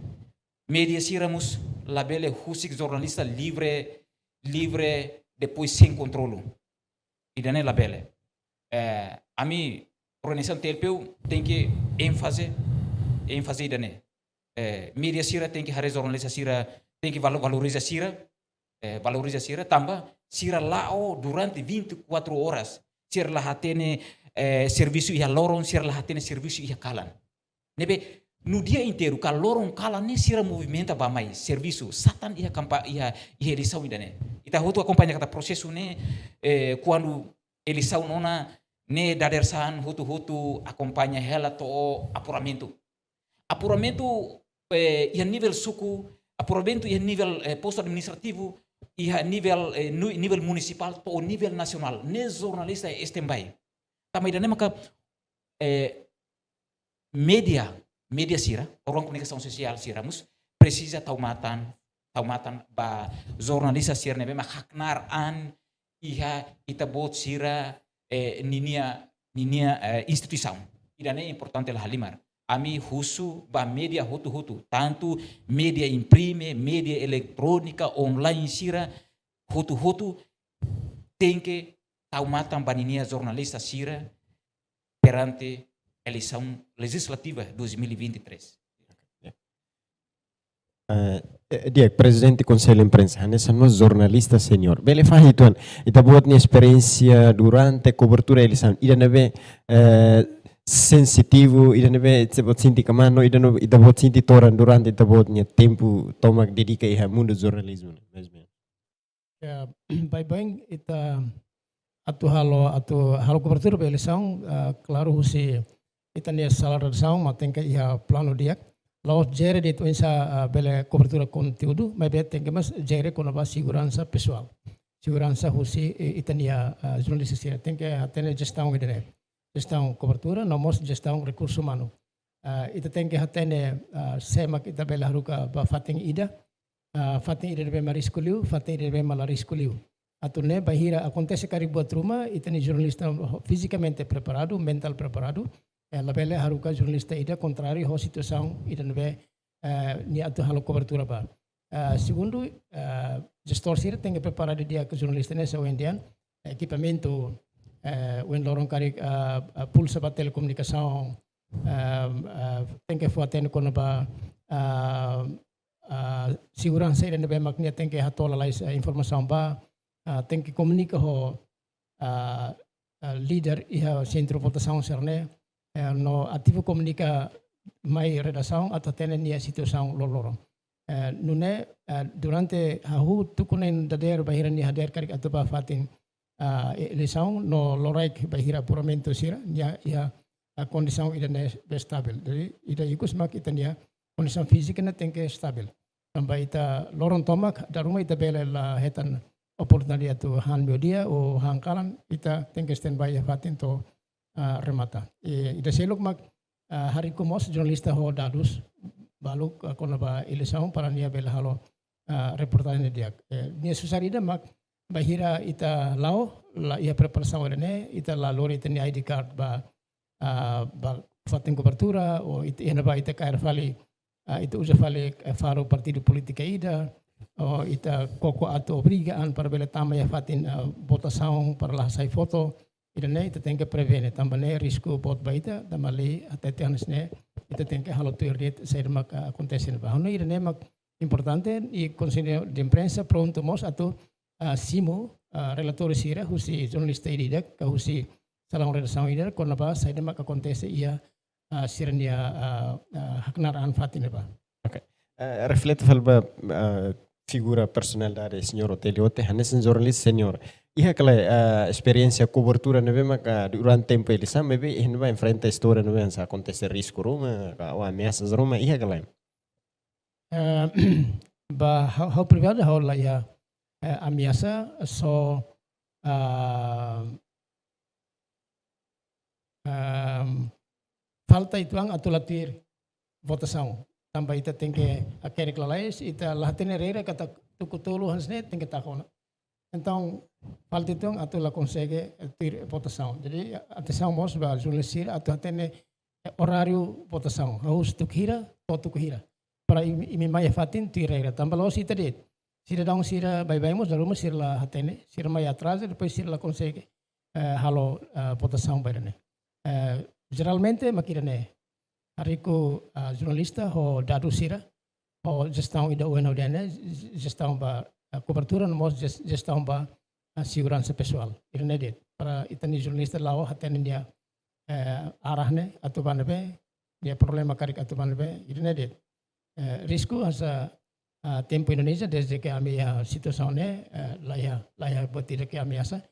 média sira mós labele husik jornalista livre, livre, depois sein kontrolu. Ida-ne'e labele. Eh, ami organizasaun T L P U tenke énfaze, énfaze ida-ne'e. Eh, média sira tenke haree jornalista sira, tenke valo-, valoriza sira, eh, valoriza sira, tanba sira la'o durante vinte e quatro horas. Sira la hatene, eh, servisu iha loron, sira la hatene servisu iha kalan. Ne'ebé, no dia inteiru, ka loron kalan ne'e sira movimenta bá mai, servisu, sá tan iha kampa-, iha, iha eleisaun ida-ne'e. Ita hotu akompaña katak prosesu ne'e, eh, kuandu eleisaun ona, ne'e dadeer-saan hotu-hotu akompaña hela to'o apuramentu. Apuramentu, eh, iha nivel suku, apuramentu iha nivel, eh, postu administrativu, iha nivel, eh, nu-, nivel munisipál, to'o nivel nasionál. Ne'e jornalista standby. Tanba ida-ne'e maka, eh, média, média sira, órgaun komunikasaun sosiál sira mós presiza tau matan, tau matan ba jornalista sira ne'ebé mak haknaar an iha ita-boot sira, eh, ninia, ninia, eh, instituisaun. Ida-ne'e importante la halimar. Ami husu ba média hotu-hotu, tantu média imprime, média eletrónika, online sira, hotu-hotu tenke tau matan ba ninia jornalista sira perante eleisaun lejizlativa dois mil e vinte e três. Eh, eh, di'ak, Prezidente Konsellu Imprensa, hanesan mós jornalista senior. Bele fahe uitoan, ita-boot nia esperiénsia durante kobertura eleisaun, ida ne'ebé, eh, sensitivu, ida ne'ebé ita-boot sente kmaan, no ida no, ita-boot sente toran durante ita-boot nia tempu tomak dedika iha mundu jornalizmu, mais ou menos. Ya, baibain ita atu halo, atu halo kobertura ba eleisaun, ah, klaru husi ita-nia sala redasaun mak tenke iha planu di'ak. La'ós jere de'it oinsá, ah, bele kobertura konteúdu, maibé tenke mós jere kona-ba seguransa pesoál. Seguransa husi, eh, ita-nia, ah, jornalista sira tenke hatene jestaun ida-ne'e. Jestaun kobertura, no mós jestaun rekursu umanu. Ah, ita tenke hatene, ah, sé mak ita bele haruka ba fatin ida, ah, fatin ida ne'ebé mak risku liu, fatin ida ne'ebé mak la risku liu. Atu nune'e bainhira akontese karik buat ruma, ita-nia jornalista ho-, fizikamente preparadu, mentál preparadu, eh, labele haruka jornalista ida kontráriu ho situasaun ida ne'ebé, eh, nia atu halo kobertura ba. Eh, segundu, eh, jestór sira tenke prepara didi'ak jornalista ne'e, se ohin dehan, ekipamentu, eh, ohin loron karik, eh, eh, pulsa ba telekomunikasaun, eh, eh, tenke fó atensaun kona-ba, eh, eh, seguransa ida ne'ebé mak nia tenke hato'o lalais, eh, informasaun ba, eh, tenke komunika ho, eh, eh, líder iha sentru votasaun sira-ne'e, eh, no ativu komunika mai redasaun atu hatene nia situasaun loroloron. Eh, nune'e, eh, durante hahú tuku na'in dadeer bainhira nia hadeer karik atu ba fatin, ah, e-, eleisaun no loraik bainhira apuramentu sira, nia iha, ah, kondisaun ida ne'ebé stabil. Jadi, ida ikus mak ita-nia kondisaun fízika ne'e tenke stabil. Tanba ita loron tomak, dala ruma ita bele la hetan oportunidade atu han meiudia ou han kalan, ita tenke standby iha fatin to'o, ah, remata. I, ida seluk mak, ah, hariku mós jornalista ho dadus balu, ah, kona-ba eleisaun para nia bele halo, ah, reportajen di'ak. Eh, nia susar ida mak bainhira ita la'o, la iha preparasaun ida-ne'e, ita la lori ita-nia I D card ba, ah, ba fatin kobertura, ou ita, iha ne'ebá ita kaer fali, ah, ita uza fali, eh, faru partidu polítika ida, ou ita koko atu obriga an para bele tama iha fatin, ah, votasaun para la hasai foto, ida-ne'e ita tenke prevene, tanba ne'e risku boot ba ita, tanba lei hatete hanesan ne'e, ita tenke halo tuir de'it saida mak akontese ne'ebá. Ha'u hanoin ida-ne'e mak importante, i Konsellu de Imprensa prontu mós atu, ah, simu, ah, relatóriu sira husi jornalista ida-idak, ka husi salaun redasaun ida, kona-ba saida mak akontese iha, ah, sira-nia, ah, ah, haknaar an fatin ne'ebá. Oke. Eh, reflete fali ba, eh, figura personalidade señór Otélio Ote, hanesan jornalista senior. Iha ka lae, eh, esperiénsia kobertura ne'ebé mak, eh, durante tempu eleisaun, maibé iha ne'ebá enfrenta istória ne'ebé hanesan akontese risku ruma, ka, ou ameasas ruma, iha ka lae? Eh, ba ha'u, ha'u pribadi ha'u la iha, eh, ameasa, só, ah, ah, falta uitoan atu la tuir votasaun. Tanba ita tenke hakerek lalais, ita la hatene regra katak tuku tolu hanesan ne'e tenke taka ona. Entaun, falta uitoan atu la konsege, eh, tuir votasaun. Jadi, atensaun mós ba jornalista sira atu hatene, eh, oráriu votasaun. Hahú tuku hira, to'o tuku hira. Para imi, imi mai iha fatin tuir regra. Tanba la'ós ita de'it. Sidadaun sira baibain mós, dala ruma sira la hatene, sira mai atraza, depois sira la konsege, eh, halo, eh, votasaun ba ida-ne'e. Eh, jeralmente, mak ida-ne'e. Hariku, ah, jornalista ho dadus sira, ho jestaun ida ohin ha'u dehan ne'e, jestaun ba, ah, kobertura, no mós jes-, jestaun ba, ah, seguransa pesoál. Ida-ne'e de'it. Para ita-nia jornalista la'o hatene nia, eh, arah ne'e atu ba ne'ebé, nia problema karik atu ba ne'ebé, ida-ne'e de'it. Eh, risku hanesan, ah, tempu Indonézia, desde ke ami iha situasaun ne'e, eh, la iha, la iha buat ida ke ameasa.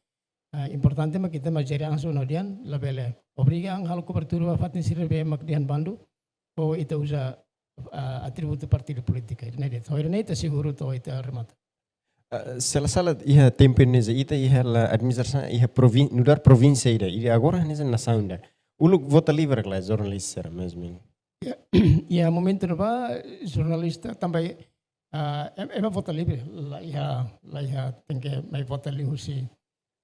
Ah, importante mak ita mak jere ansu no dehan, labele obriga an halo kobertura ba fatin sira ne'ebé mak dehan bandu, ou ita uza, ah, atributu partidu polítika. Ne'e de'it. Ho ida-ne'e ita seguru to'o ita remata. Ah, se la sala iha tempu ne'e ita iha la administrasaun iha provin-, nu'udar provínsia ida. Ida agora hanesan nasaun ida. Uluk vota livre ka lae jornalista sira mais ou menos. Ya, ya momentu ne'ebá jornalista tanba, ah, em-, ema vota livre, la iha, la iha tenke mai vota liuhusi,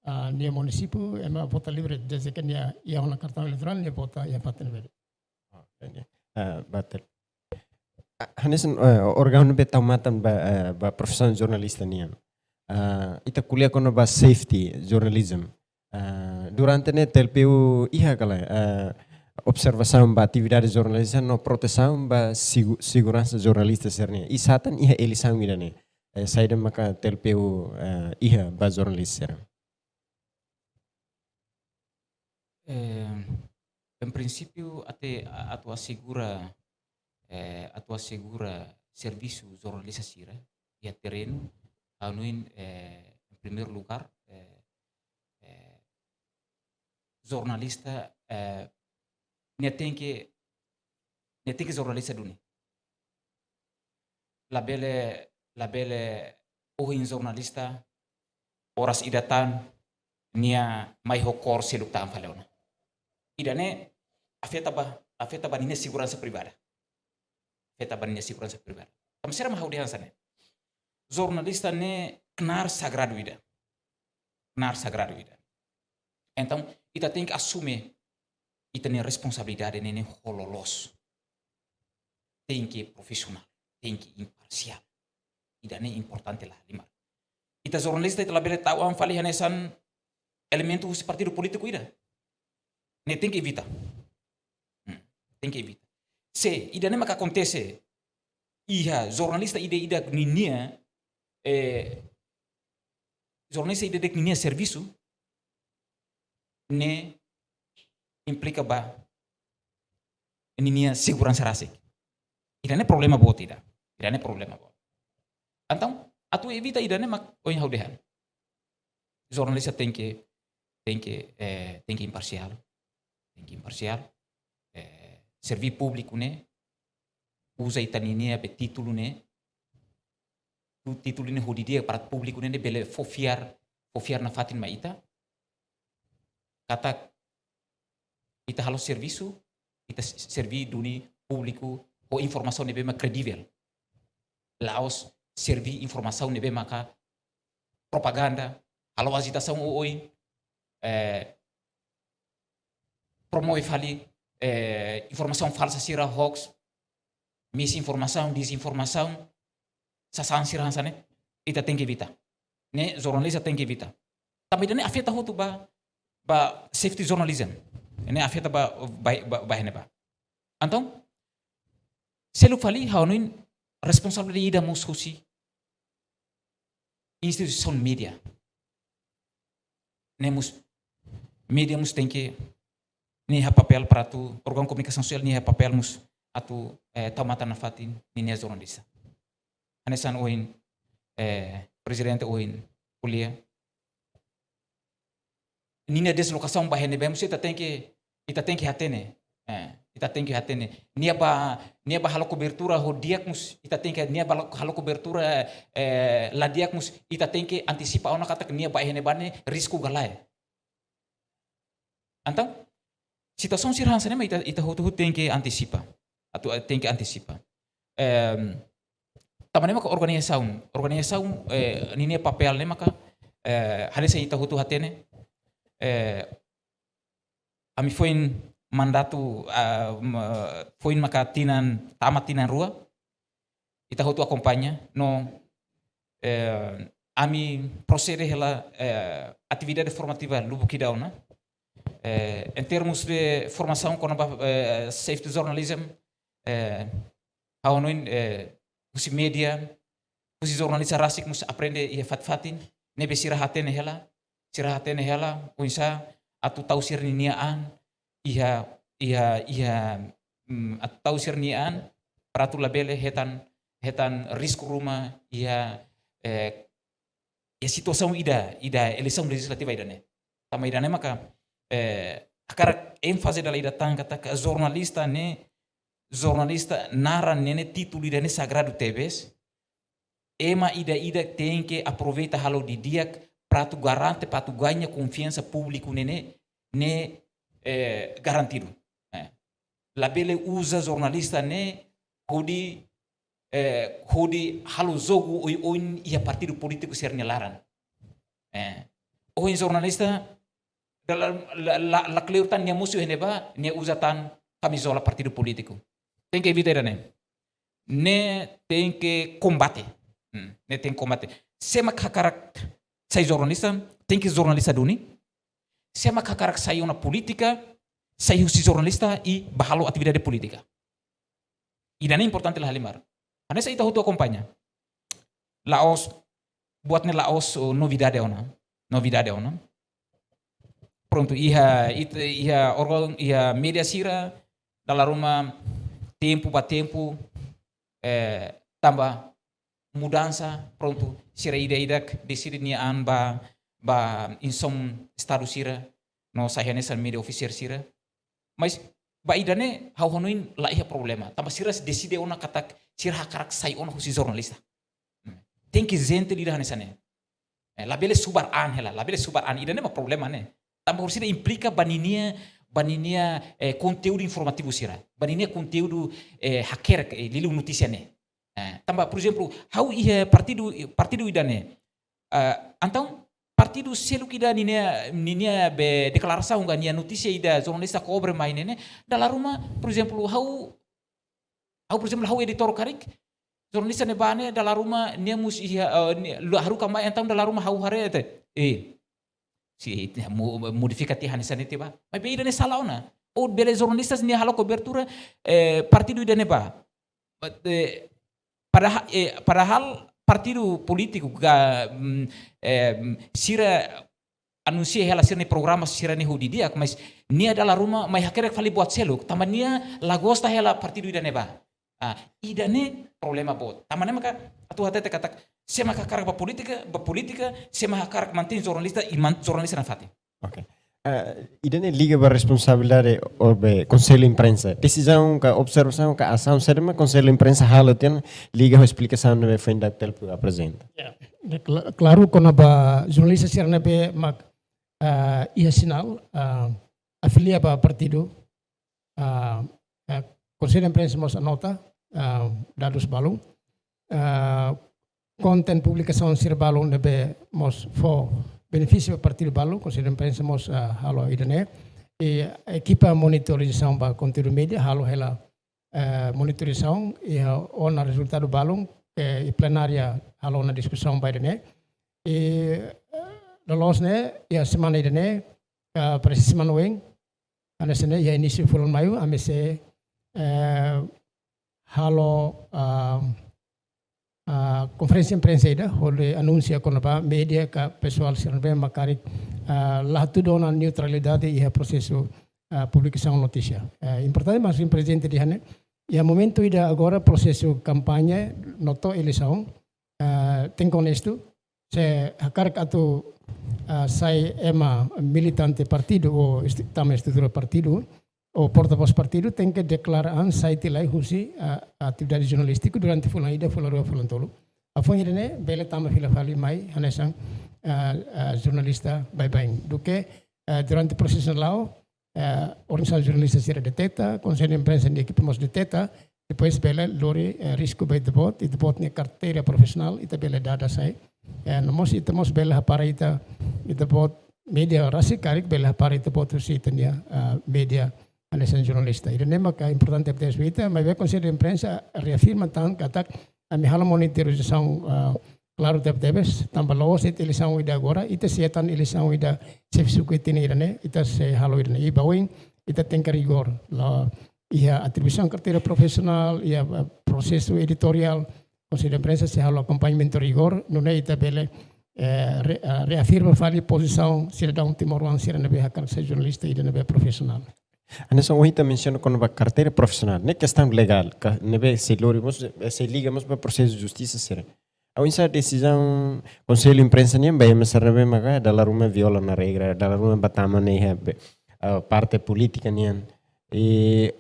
ah, nia munisípiu, ema vota livre desde ke nia iha ona kartaun eleitorál, nia vota iha fatin ne'ebé de'it. Ah, ya, ya. Ah, batel. Ah, hanesan, eh, órgaun ne'ebé tau matan ba, eh, ba profisaun jornalista nian. Ah, ita ko'alia kona-ba safety journalism. Ah, durante ne'e T L P U iha ka lae, ah, observasaun ba atividade jornalista no protesaun ba segu-, seguransa jornalista sira-nian. I sá tan iha eleisaun ida-ne'e. Eh, saida maka T L P U, eh, iha ba jornalista sira. Eh, em princípio, até a-, atu asegura, eh, atu asegura servisu jornalista sira iha terrenu, ha'u hanoin, eh, em primeiro lugar, eh, eh, jornalista, eh, nia tenke, nia tenke jornalista duni. Labele, labele ohin jornalista, oras ida tan, nia mai ho kór seluk tan fali ona. Ida-ne'e afeta ba, afeta ba ninia seguransa privada. Afeta ba ninia seguransa privada. Tanba sira mak ha'u dehan hanesan ne'e. Jornalista ne'e knaar sagradu ida. Knaar sagradu ida. Entaun, ita tenke asume ita-nia responsabilidade ne'e, ne'e ho loloos. Tenke profisionál, tenke imparsiál. Ida-ne'e importante lahalimar. Ita jornalista ita labele tau an fali hanesan elementu husi partidu polítiku ida. Ne'e tenke evita. Hmm, tenke evita. Se ida-ne'e maka akontese iha jornalista ida-idak ninia, eh, jornalista ida-idak ninia servisu, ne'e implika ba ninia seguransa rasik. Ida-ne'e problema boot ida. Ida-ne'e problema boot. Entaun, atu evita ida-ne'e mak ohin ha'u dehan. Jornalista tenke, tenke, eh, tenke imparsiál. Tenke imparsiál. Eh, serví públiku ne'e, uza ita-ninia be títulu ne'e, tu títulu ne'e hodi di'ak para públiku ne'e bele fó fiar, fó fiar nafatin mai ita. Katak ita halo servisu, ita s-, serví duni públiku ho informasaun ne'ebé mak kredivel. La'ós serví informasaun ne'ebé maka propaganda, halo ajitasaun oioin, eh, promove fali, eh, informasaun falsa sira, hoax, misinformasaun, dezinformasaun, sasán sira hanesan ne'e, ita tenke evita. Ne'e jornalista tenke evita. Tanba ida-ne'e afeta hotu ba, ba safety journalism. Ne'e afeta ba, ba, ba, ba iha ne'ebá. Entaun, seluk fali ha'u hanoin responsabilidade ida mós husi instituisaun média. Ne'e mós, média mós tenke, nia iha papél para atu, órgaun komunikasaun sosiál nia iha papél mós atu, eh, tau matan nafatin ninia jornalista. Hanesan ohin, eh, prezidente ohin ko'alia. Ninia deslokasaun ba iha ne'ebé mós ita tenke, ita tenke hatene. Eh, Ita tenke hatene. Nia bá, nia bá halo kobertura ho di'ak mós, ita tenke, nia bá halo kobertura, eh, la di'ak mós, ita tenke antisipa ona katak nia bá iha ne'ebá ne'e risku ka lae. Entaun, situasaun sira hanesan ne'e mak ita, ita hotu-hotu tenke antisipa. Atu, eh, tenke antisipa. Em, tanba ne'e maka organizasaun, organizasaun, eh, ninia papél ne'e maka, eh, hanesan ita hotu hatene, eh, ami foin mandatu, ah, ma-, foin maka tinan, tama tinan rua, ita hotu akompaña, no, eh, ami prosede hela, eh, atividade formativa lubuk ida ona. Eh, em termos de formasaun kona-ba, eh, safety journalism, eh, ha'u hanoin, eh, husi média, husi jornalista rasik mós aprende iha fatin-fatin, ne'ebé sira hatene hela, sira hatene hela, oinsá atu tau sira-ninia an, iha, iha, iha, mm, atu tau sira-nia an, para atu labele hetan, hetan risku ruma, iha, eh, iha situasaun ida, ida eleisaun lejizlativa ida-ne'e. Tanba ida-ne'e maka, eh, hakarak énfaze dala ida tan katak jornalista ne'e, jornalista naran ne'e, ne'e títulu ida-ne'e sagradu tebes. Ema ida-idak tenke aproveita halo didi'ak para atu garante, para atu gaña konfiansa públiku ne'e, ne'e, ne'e, eh, garantidu. Eh, labele uza jornalista ne'e hodi, eh, hodi halo jogu oioin iha partidu polítiku sira-nia laran. Eh, ohin jornalista, dala, la, la, la kleur tan nia mosu iha ne'ebá, nia uza tan kamizola partidu polítiku. Tenke evita ida-ne'e. Ne'e tenke kombate. Hmm, ne'e tenke kombate. Sé mak hakarak sai jornalista, tenke jornalista duni. Sé mak hakarak sai ona polítika, sai husi jornalista i bá halo atividade polítika. Ida-ne'e importante la halimar. Hanesan ita hotu akompaña. La'ós, buat ne'e la'ós, oh, novidade ona. Novidade ona. Prontu, iha, it-, iha órgaun, iha média sira, dala ruma tempu ba tempu, eh, tanba mudansa, prontu, sira ida-idak deside nia an ba, ba insom estadu sira, no sai hanesan média ofisiál sira. Mas, ba ida-ne'e, ha'u hanoin la iha problema. Tanba sira deside ona katak, sira hakarak sai ona husi jornalista. Tenke jente ida hanesan ne'e. Eh, labele subar an hela, labele subar an, ida-ne'e mak problema ne'e. Tanba sira implika ba ninia, ba ninia, eh, konteúdu informativu sira. Ba ninia konteúdu, eh, hakerek, eh, liuliu notísia ne'e. Eh, tanba, por ezemplu, ha'u iha partidu, partidu ida-ne'e. Eh, entaun, partidu seluk ida ninia, ninia be deklarasaun ka nia notísia ida jornalista kobre mai ne'e ne'e, dala ruma, por ezemplu, ha'u, ha'u, por ezemplu, ha'u editór karik, jornalista ne'ebá ne'e, dala ruma, nia mós iha, eh, nia, la haruka mai, entaun dala ruma ha'u haree de'it. Eh, sei, mo-, modifika tiha hanesan ne'e tiha ba. Maibé ida-ne'e sala ona. Ó bele jornalista nia halo kobertura, eh, partidu ida-ne'ebá. But, eh, padahal, eh, padahal partidu polítiku ka, mm, eh, mm, sira anunsia hela sira-nia programa sira-ne'e hodi di'ak, mas nia dala ruma mai hakerek fali buat seluk, tanba nia la gosta hela partidu ida-ne'ebá. Ah, ida-ne'e problema boot. Tanba ne'e maka atu hatete katak, sé mak hakarak ba polítika, ba polítika, sé mak hakarak mantein jornalista, i man-, jornalista nafatin. Ok. Ah, ida-ne'e liga ba responsabilidade ho be Konsellu Imprensa. Desizaun ka observasaun ka asaun saida mak Konsellu Imprensa halo tiha ona liga ho esplikasaun ne'ebé foin Daktel Pio aprezenta. Ya. De kla-, klaru kona-ba jornalista sira ne'ebé mak, ah, iha sinál, ah, afilia ba partidu, ah, ah, Konsellu Imprensa mós anota, ah, dadus balun. Ah, konten publikasaun sira balun ne'ebé mós fó benefísiu ba partidu balun, Konsellu Imprensa mós, ah, halo ida-ne'e. I ekipa monitorizasaun ba konteúdu média halo hela, eh, monitorizasaun i, ah, ona rezultadu balun, eh, i plenária halo ona diskusaun ba ida-ne'e. I, eh, loloos ne'e, iha semana ida-ne'e, ah, parese semana oin, hanesan ne'e, iha inísiu fulan Maiu, ami sei, eh, halo, ah, ah, konferénsia imprensa ida, hodi anunsia kona-ba média ka pesoál sira ne'ebé mak karik, ah, la hatudu ona neutralidade iha prosesu, ah, publikasaun notísia. Eh, importante, mas prezidente dehan ne'e, iha momentu ida agora prosesu kampaña no to'o eleisaun, ah, tenke onestu, se hakarak atu, ah, sai ema militante partidu ou estu-, tama estrutura partidu, ou portavós partidu tenke deklara an sai tiha lai husi, ah, atividade jornalístiku durante fulan ida, fulan rua, fulan tolu. Ha'u foin ida-ne'e bele tama fila fali mai hanesan, ah, ah, jornalista baibain. Duké, ah, durante prosesu ne'e la'o, eh, organizasaun jornalista sira deteta, Konsellu Imprensa nia ekipa mós deteta, depois bele lori, eh, risku ba ita-boot, ita-boot nia karteira profisionál, ita bele dada sai. Eh, no mós ita mós bele hapara ita, ita-boot média rasik karik bele hapara ita-boot husi ita-nia, eh, média hanesan jornalista. Ida-ne'e maka importante tebes ba ita, maibé Konsellu Imprensa reafirma tan katak ami halo monitorizasaun, eh, klaru tebetebes, tanba la'ós de'it eleisaun ida agora, ita sei hetan eleisaun ida xefe suku ita-nia ida-ne'e, ita sei halo ida-ne'e. I ba oin, ita tenke rigór. La iha atribuisaun karteira profisionál, iha, eh, prosesu editoriál, Konsellu Imprensa sei halo akompañamentu rigór, nune'e ita bele, eh, re-, eh, reafirma fali pozisaun sidadaun timoroan sira ne'ebé hakarak sai jornalista ida ne'ebé profisionál. Hanesan ohin ita mensiona kona-ba karteira profisionál, ne'e kestaun legál, ka, ne'ebé sei lori mós, eh, sei liga mós ba prosesu justisa sira. Oinsá desizaun Konsellu Imprensa nian ba ema sira ne'ebé maka dala ruma viola ona regra, dala ruma ba tama ona iha be-, ah, parte polítika nian. I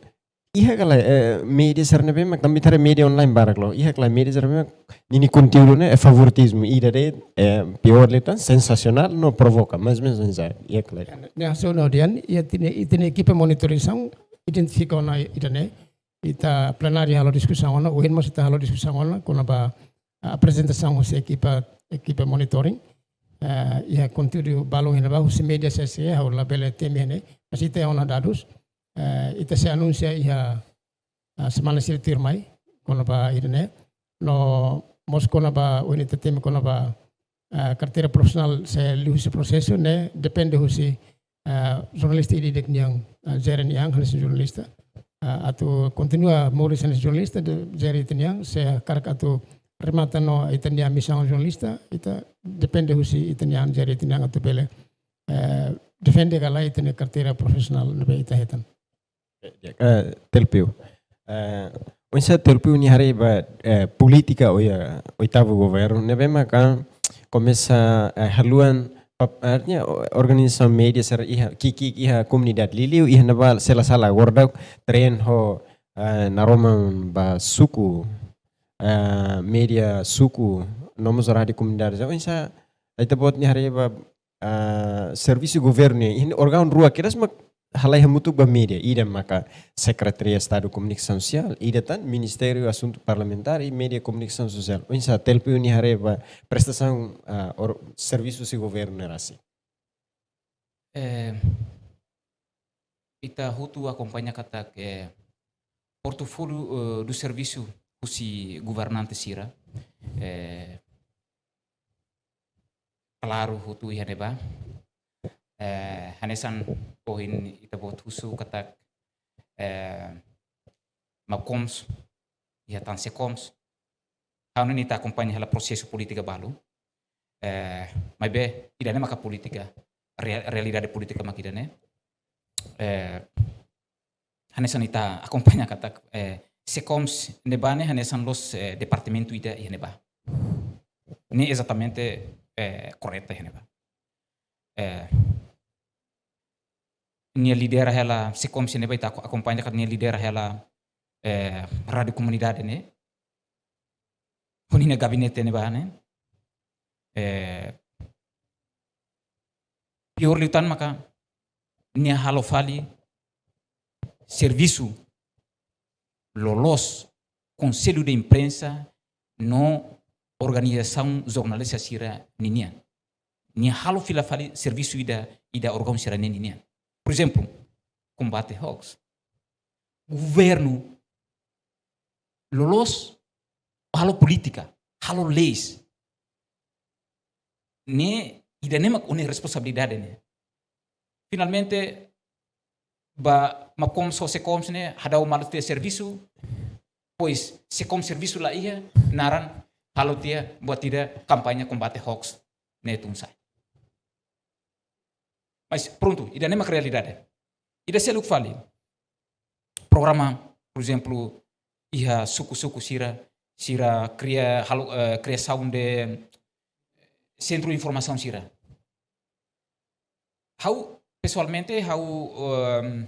iha ka lae, eh, média sira ne'ebé mak, tanba ita haree média online barak loos. Iha ka lae média sira ne'ebé mak ninia konteúdu ne'e, eh, favoritizmu. Ida de'it, eh, piór liután, sensasionál, no provoka. Mais ou menus oinsá, iha ka lae. Ne'e hanesan ohin dehan, iha ita-nia, ita-nia ekipa monitorizasaun identifika ona ida-ne'e. Ita plenária halo diskusaun ona, ohin mós ita halo diskusaun ona, kona-ba, ah, aprezentasaun husi ekipa, ekipa monitoring. Eh, iha konteúdu balun iha ne'ebá husi média C C, ha'u labele temi iha ne'e, mas ita iha ona dadus. Eh, ita sei anunsia iha, ah, semana sira tuirmai, kona-ba ida-ne'e. No mós kona-ba, ohin ita temi kona-ba, ah, karteira profisionál sei liuhusi prosesu ne'e, depende husi, ah, jornalista ida-idak nian, ah, jere nia an hanesan jornalista. Ah, atu kontinua moris hanesan jornalista, de, jere ita-nia an, se hakarak atu remata no ita-nia misaun jornalista, ita depende husi ita-nia an, jere ita-nia an atu bele, eh, defende ka lae ita-nia karteira profisionál ne'ebé ita hetan. Eh, Telpio. Eh, oinsá Telpio nia haree ba, eh, polítika oia, oitavu governu, ne'ebé maka komesa, eh, haluan pap-, artinya o-, organizasaun média sira iha, ki'ik-ki'ik iha komunidade liuliu, iha ne'ebá se la sala agora daudaun tren ho, eh, naroman ba suku, eh, média suku, no mós rádiu komunidade. Oinsá ita-boot nia haree ba, ah, servisu governu nian, iha órgaun rua kedas mak halai hamutuk ba média, ida maka Sekretaria Estadu Komunikasaun Sosiál, ida tan Ministériu Asuntu Parlamentár i Média Komunikasaun Sosiál. Oinsá Telpio nia haree ba prestasaun, ah, or-, servisu husi governu ne'e rasik. Eh, ita hotu akompaña katak, eh, portfóliu, eh, do servisu husi governante sira, eh, klaru hotu iha ne'ebá. Eh, hanesan ohin ita-boot husu katak, eh, MAPKOMS, iha tan SEKOMS. Ha'u hanoin ita akompaña hela prosesu polítika balu. Eh, maibé, ida-ne'e maka polítika, rea-, realidade polítika mak ida-ne'e. Eh, hanesan ita akompaña katak, eh, SEKOMS ne'ebá ne'e hanesan loos, eh, departamentu ida iha ne'ebá. Ne'e ezatamente, eh, koreta iha ne'ebá. Eh, nia lidera hela, SEKOMS ne'ebá ita ako-, akompaña katak nia lidera hela, eh, rádiu komunidade ne'e. Ho ninia gabinete ne'ebá ne'e. Eh, piór liután maka nia halo fali servisu loloos Konsellu de Imprensa no organizasaun jornalista sira ninian. Nia halo fila fali servisu ida, ida órgaun sira-ne'e ninian. Por ezemplu, kombate hoax. Governu loloos halo polítika, halo leis. Ne'e, ida-ne'e mak ó-nia responsabilidade ne'e. Finalmente, ba MAPKOMS ho SEKOMS ne'e, hadau malu tiha servisu, pois, SEKOMS servisu la iha, naran halo tiha, buat ida kampaña kombate hoax ne'e tun sa'e. Mas, prontu, ida-ne'e mak realidade. Ida seluk fali. Programa, por ezemplu, iha suku-suku sira, sira kria halo, eh, kriasaun de sentru informasaun sira. Ha'u, pesoalmente, ha'u, ehm,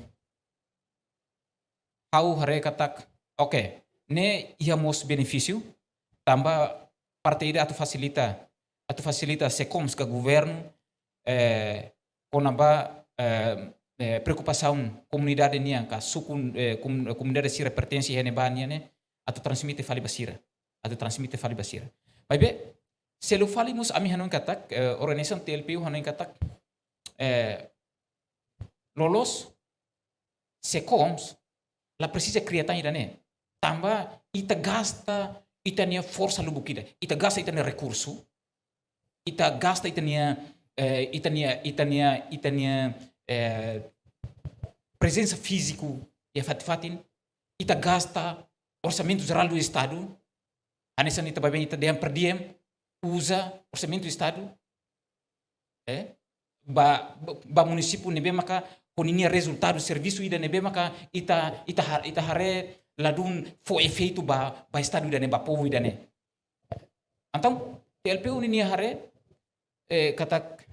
ha'u haree katak, oke, ne'e iha mós benefísiu, tanba parte ida atu fasilita, atu fasilita SECOMS ka governu, eh, kona-ba, eh, eh, preokupasaun komunidade nian ka suku, eh, komun-, komunidade sira pertense iha ne'ebá nian ne'e, atu transmite fali ba sira, atu transmite fali ba sira. Maibé, selu fali mós ami hanoin katak, eh, organizasaun T L P U hanoin katak, eh, loloos SECOMS la presiza kria tan ida-ne'e. Tanba ita gasta ita-nia forsa lubuk ida. Ita gasta ita-nia rekursu. Ita gasta ita-nia, eh, ita-nia, ita-nia, ita-nia, eh, prezensa fíziku iha fatin-fatin. Ita gasta orsamentu jerál do Estadu. Hanesan ita baibain ita dehan per diem, uza orsamentu Estadu, eh, ba, ba, ba munisípiu ne'ebé maka ho ninia rezultadu servisu ida ne'ebé maka ita, ita har-, ita haree ladún fó efeitu ba, ba Estadu ida-ne'e, ba povu ida-ne'e. Entaun, T L P U ninia haree, eh, katak,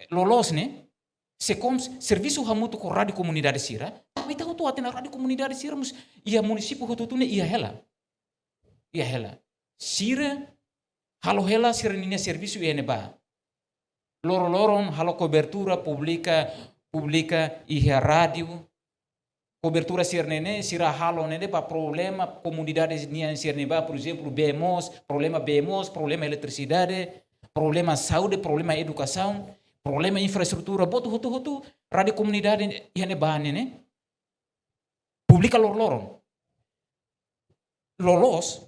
eh, loloos ne'e, SECOMS servisu hamutuk ho rádiu komunidade sira, tanba ita hotu hatene rádiu komunidade sira mós iha munisípiu hotu-hotu ne'e iha hela. Iha hela. Sira halo hela sira-ninia servisu iha ne'ebá. Loroloron halo kobertura, publika, publika iha rádiu. Kobertura sira-ne'e ne'e, sira halo ne'e ne'e ba problema komunidade nian sira ne'ebá, por ezemplu, bee moos, problema bee moos, problema eletrisidade, problema saúde, problema edukasaun, problema infraestrutura, buat hotu-hotu, rádiu komunidade iha ne'ebá ne'e ne'e publika loroloron. Loloos,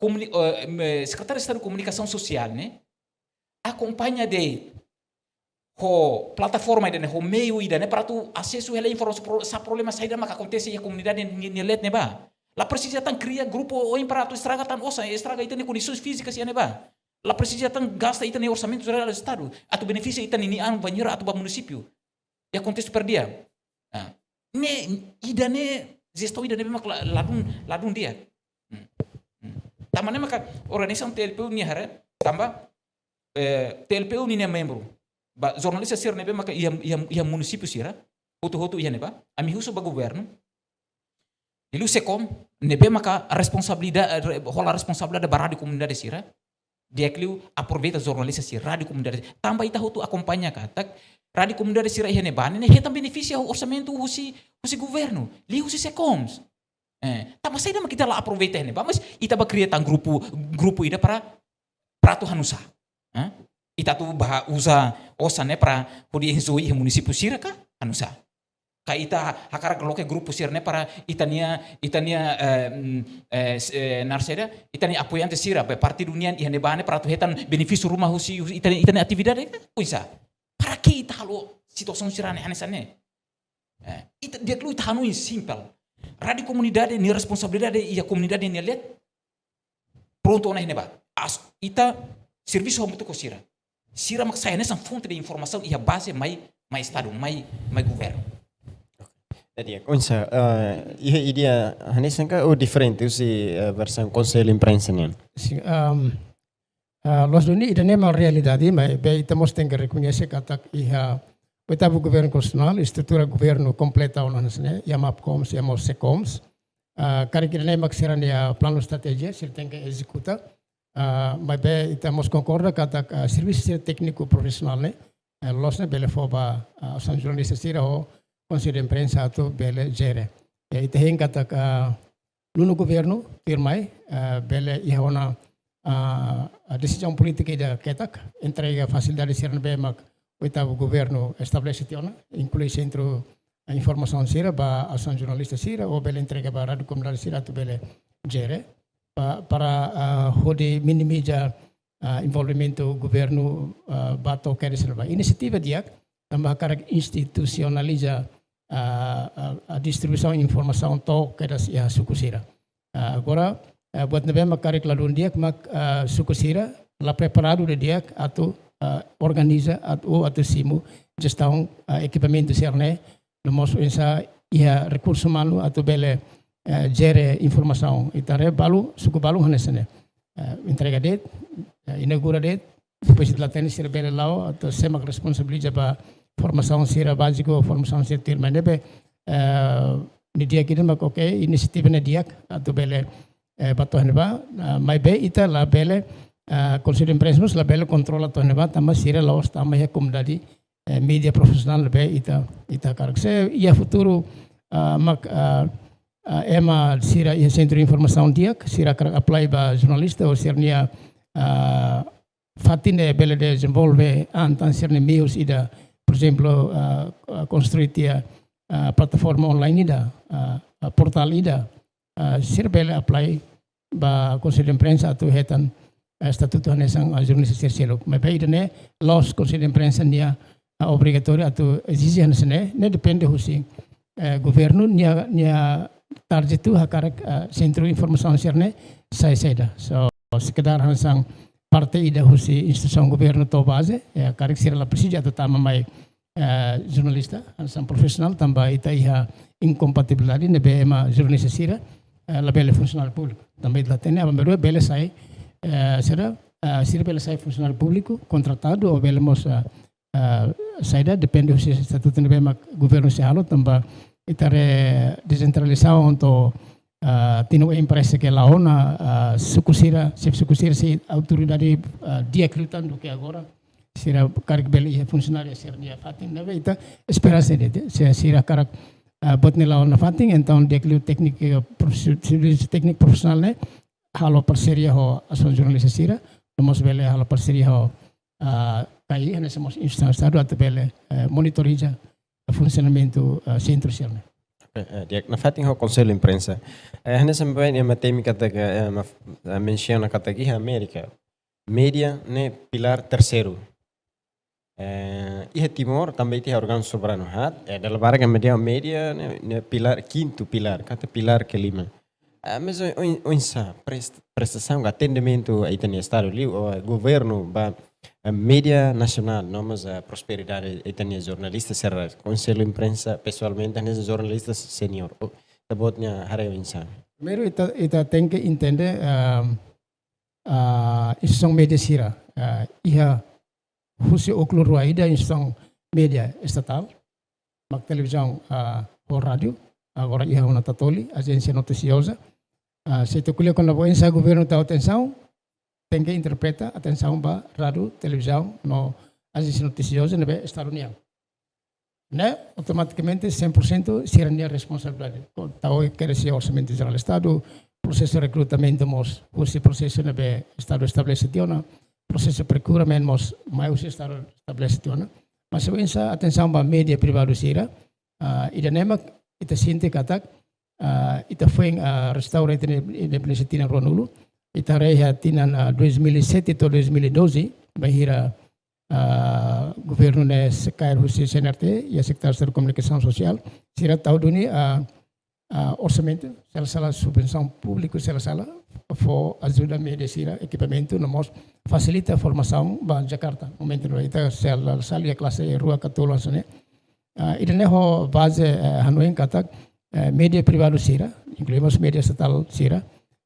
komuni-, eh, me-, Sekretáriu Estadu Komunikasaun Sosiál ne'e akompaña de'it ho plataforma ida-ne'e, ho meiu ida-ne'e, para atu asesu hela informasaun pro-, sá problema saida maka akontese iha komunidade nia, nia leet ne'ebá. La presiza tan kria grupu oin para atu estraga tan osan, estraga ita-nia kondisoens fízikas iha ne'ebá. La presiza tan gasta ita-nia orsamentu jerál Estadu atu benefisia ita-nia, nia an bainhira atu ba munisípiu. Iha kontestu per diem. Ah. Ne'e, ida-ne'e, jestaun ida-ne'e mak la-, ladún, ladún di'ak. Hmm. Hmm. Tanba ne'e maka organizasaun T L P U nia haree, tanba, eh, T L P U ninia membru, ba, jornalista sira ne'ebé maka iha, iha, iha munisípiu sira, hotu-hotu iha ne'ebá, ami husu ba governu, liuliu SECOM, ne'ebé maka responsabilidade, re-, hola responsabilidade ba rádiu komunidade sira, di'ak liu aproveita jornalista sira, rádiu komunidade. Tanba ita hotu akompaña katak, rádiu komunidade sira iha ne'ebá ne'e, ne'e hetan benefísiu ho orsamentu husi, husi governu, liuhusi SECOMS. Eh, tanba saida mak ita la aproveita iha ne'ebá, mas ita ba kria tan grupu, grupu ida para, para atu hanusá. Eh? Ita atu ba uza osan ne'e para hodi ezoi iha munisípiu sira ka hanusá. Ka ita hakarak loke grupu sira-ne'e para ita-nia, ita-nia, eh, mm, eh, s-, eh, naran saida, ita-nia apoiante sira, be partidu nian iha ne'ebá ne'e para atu hetan benefísiu ruma husi, husi ita-nia, ita-nia atividade ka? Oinsá. Para ke ita halo situasaun sira-ne'e hanesan ne'e? Eh, ita di'ak liu ita hanoin simpel. Rádiu komunidade nia responsabilidade iha komunidade nia leet. Prontu ona iha ne'ebá. As, ita servisu hamutuk ho sira. Sira mak sai hanesan fonte de informasaun iha baze mai, mai Estadu, mai, mai governu. Jadi, oinsá, eh, iha ideia hanesan ka ou diferente husi, eh, versaun Konsellu Imprensa nian? Sin, ehm, ah, loos duni, ida-ne'e mak realidade, maibé ita mós tenke rekoñese katak iha oitavu governu konstitusionál, estrutura governu kompleta ona hanesan ne'e, iha MAPKOMS, iha mós SECOMS. Ah, karik ida-ne'e mak sira-nia planu estratéjia, sira tenke ezekuta. Ah, maibé ita mós konkorda katak, ah, servisu sira tékniku profisionál ne'e, eh, loos ne'e bele fó ba, ah, osan jornalista sira ho Konsellu Imprensa atu bele jere. Eh, ita hein katak, ah, nonu governu tuirmai, ah, bele iha ona, ah, ah, desizaun polítika ida ketak, entrega fasilidade sira ne'ebé mak oitavu governu estabelese tiha ona, inklui sentru, ah, informasaun sira ba osan jornalista sira, ou bele entrega ba rádiu komunidade sira atu bele jere, pa-, para, ah, hodi minimiza, ah, envolvimentu governu, ah, ba to'o kedas sira-ne'ebá. Inisiativa di'ak, tanba hakarak institusionaliza, ah, ah, ah, distribuisaun informasaun to'o kedas iha suku sira. Ah, agora, ah, buat ne'ebé mak karik ladún di'ak mak, ah, suku sira la preparadu didi'ak atu, ah, organiza atu, atu simu jestaun, ah, ekipamentu sira-ne'e, no mós oinsá iha rekursu umanu atu bele, eh, jere informasaun. Ita haree balu, suku balu hanesan ne'e. Eh, entrega de'it, eh, inaugura de'it, depois ita la hatene sira bele la'o, atu sé mak responsabiliza ba formasaun sira báziku, formasaun sira tuirmai ne'ebé, eh, Ne'e di'ak ida mak, oke, inisiativa ne'e di'ak atu bele, eh, bá to'o iha ne'ebá, ah, maibé ita labele, ah, Konsellu Imprensa mós labele kontrola to'o iha ne'ebá, tanba sira la'ós tama iha komunidade, eh, média profisionál ne'ebé ita, ita hakarak. Se iha futuru, ah, mak, ah, ah, ema sira iha sentru informasaun di'ak, sira hakarak apply ba jornalista ou sira-nia, ah, fatin ne'e bele dezenvolve an tan sira-nia meius ida, por ezemplu, ah, ah, konstrui tiha, ah, plataforma online ida, ah, ah, portál ida, ah, sira bele apply ba Konsellu Imprensa atu hetan, eh, estatutu hanesan, ah, jornalista sira seluk. Maibé ida-ne'e la'ós Konsellu Imprensa nia, ah, obrigatóriu atu ezije hanesan ne'e, ne'e depende husi, eh, governu nia, nia target atu hakarak, ah, sentru informasaun sira-ne'e sai saida. So, sekedar hanesan parte ida husi instituisaun governu to'o baze, eh, karik sira la presiza atu tama mai, eh, jornalista, hanesan profisionál, tanba ita iha inkompatibilidade ne'ebé ema jornalista sira, eh, labele funsionáriu públiku. Tanba ita la hatene aban-bainrua bele sai, eh, sira, eh, sira bele sai funsionáriu públiku kontratadu ou bele mós, eh, eh, saida, depende husi estatutu ne'ebé mak governu sei halo, tanba ita haree desentralizasaun to'o, eh, tinan oin parese ke la'o ona, eh, suku sira, xefe suku sira sei autoridade, eh, di'ak liután duké agora. Sira karik bele iha funsionáriu sira-nia fatin, ne'ebé ita espera saida de'it, se sira hakarak, ah, buat ne'e la'o ona fatin, entaun di'ak liu tékniku, eh, profi-, servisu tékniku profisionál ne'e halo parseria ho asosiasaun jornalista sira, no mós bele halo parseria ho, ah, K I, hanesan mós instituisaun Estadu atu bele, eh, monitoriza funsionamentu, ah, sentru sira-ne'e. Eh, eh, di'ak, nafatin ho Konsellu Imprensa. Eh, hanesan bainhira ema temi katak, eh, ema, eh, mensiona katak iha Amérika média ne'e pilár terseiru. Eh, iha Timor tanba ita iha órgaun soberanu haat, eh, dala barak média, média ne'e, ne'e pilár, kintu pilár, katak pilár kelima. Ah, mas oin-, oinsá prest-, prestasaun ka atendimentu ita-nia Estadu liu, ou governu ba, eh, média nasionál, no mós, eh, prosperidade ita-nia jornalista sira, Konsellu Imprensa pesoalmente, ne'e jornalista senior. Ou, ita-boot nia haree oinsá? Primeiru, ita, ita tenke entende, ah, ah, instituisaun média sira, ah, iha husi ókulu rua ida instituisaun média estatál, mak televizaun, ah, ho rádiu, agora iha ona Tatoli, ajénsia notisioza. Ah, se ita ko'alia kona-ba oinsá governu tau atensaun, tenke interpreta atensaun ba rádiu, televizaun, no ajénsia notisioza ne'ebé Estadu nian. Ne'e, automatikamente, cem por cento sira-nia responsabilidade. Ko-, tau kere se orsamentu jerál Estadu, prosesu rekrutamentu mós, husi prosesu ne'ebé Estadu estabelese tiha ona, prosesu procurement mós, mai husi Estadu estabelese tiha ona. Mas se oinsá atensaun ba média privadu sira, ah, ida-ne'e mak ita sente katak, ah, ita foin, ah, restaura ita-nia independénsia tinan ruanulu, ita haree iha tinan, ah, dois mil e sete to'o dois mil e doze, bainhira ah, governu ne'e sei kaer husi C N R T, iha Sekretáriu Estadu Komunikasaun Sosiál, sira tau duni, ah, ah, orsamentu, sela-sela subvensaun públiku, sela-sela, fó ajuda média sira, ekipamentu, no mós fasilita formasaun ba Jakarta. Momentu ne'e ita sela-sela iha klase rua ka tolu hanesan ne'e. Ah, ida-ne'e ho baze, eh, hanoin katak, eh, média privadu sira, inklui mós média estatál sira,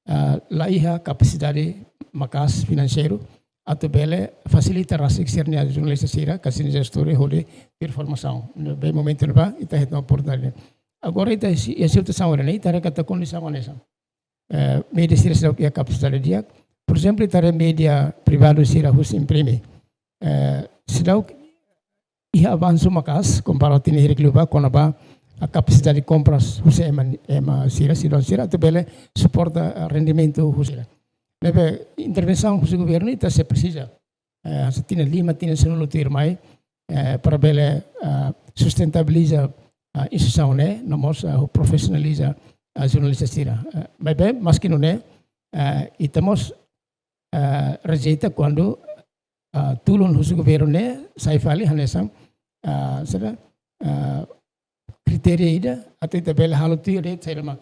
ah, la iha kapasidade maka'as finanseiru, atu bele fasilita rasik sira-nia jornalista sira, ka sira-nia jestór hodi tuir formasaun. Ne'ebé momentu ne'ebá, ita hetan oportunidade. Agora ita si-, iha situasaun ida-ne'e, ita haree katak kondisaun hanesan. Eh, média sira seidauk iha kapasidade di'ak. Por ezemplu, ita haree média privadu sira husi imprime. Eh, seidauk iha avansu maka'as, kompara tinan hirak liubá, kona-ba kapasidade kompras husi ema, ema sira, sidadaun sira, atu bele suporta, eh, rendimentu husi sira. Ne'ebé intervensaun husi governu ita sei presiza. Eh, hanesan tinan lima, tinan sanulu tuirmai, eh, para bele, eh, sustentabiliza, eh, instituisaun ne'e, no mós, eh, profisionaliza, eh, jornalista sira. Eh, maibé, maski nune'e, eh, ita mós, eh, rejeita kuandu, eh, tulun husi governu ne'e sai fali hanesan, eh, saida, eh, kritéria ida atu ita bele halo tuir de'it saida mak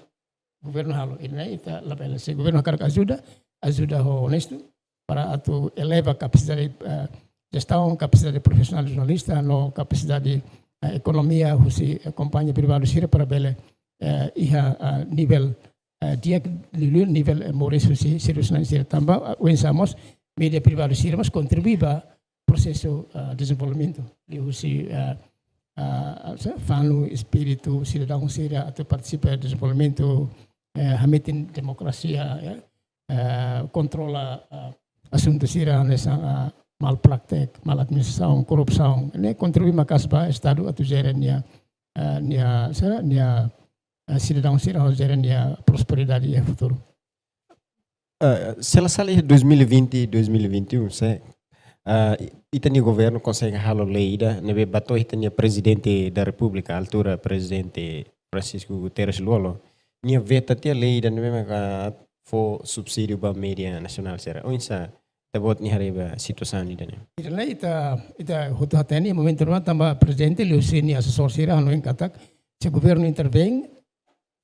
governu halo. Ida-ne'e ita labele. Se governu hakarak ajuda, ajuda ho onestu, para atu eleva kapasidade, eh, jestaun, kapasidade profisionál jornalista, no kapasidade, eh, ekonomia husi, eh, kompañia privadu sira para bele, eh, iha, eh, nivel, eh, di'ak liuliu nivel, eh, moris husi servisu na'in sira tanba, eh, oinsá mós média privadu sira mós kontribui ba prosesu, eh, dezenvolvimentu liuhusi, eh, ah, se fanu espíritu sidadaun sira atu partisipa dezenvolvimentu, eh, hametin demokrasia, ya, eh, kontrola, eh, asuntu sira hanesan, eh, malpraktek, maladministrasaun, korrupsaun. Ne'e kontribui maka'as ba Estadu atu jere nia, eh, nia, sira, nia, eh, sidadaun sira ho jere nia prosperidade iha futuru. Eh, se la sala iha dois mil e vinte, dois mil e vinte e um, se, eh, i-, ita-nia governu konsege halo lei ida ne'ebé ba to'o ita-nia Prezidente da Repúblika, altura Prezidente Francisco Guterres Lú-Olo, nia veta tiha lei ida ne'ebé maka fó subsídiu ba média nasionál sira. Oinsá ita-boot nia haree ba situasaun ida-ne'e? Ida-ne'e ita, ita hotu hatene momentu ne'ebá tanba Prezidente liuhusi nia asesór sira hanoin katak, se governu intervein,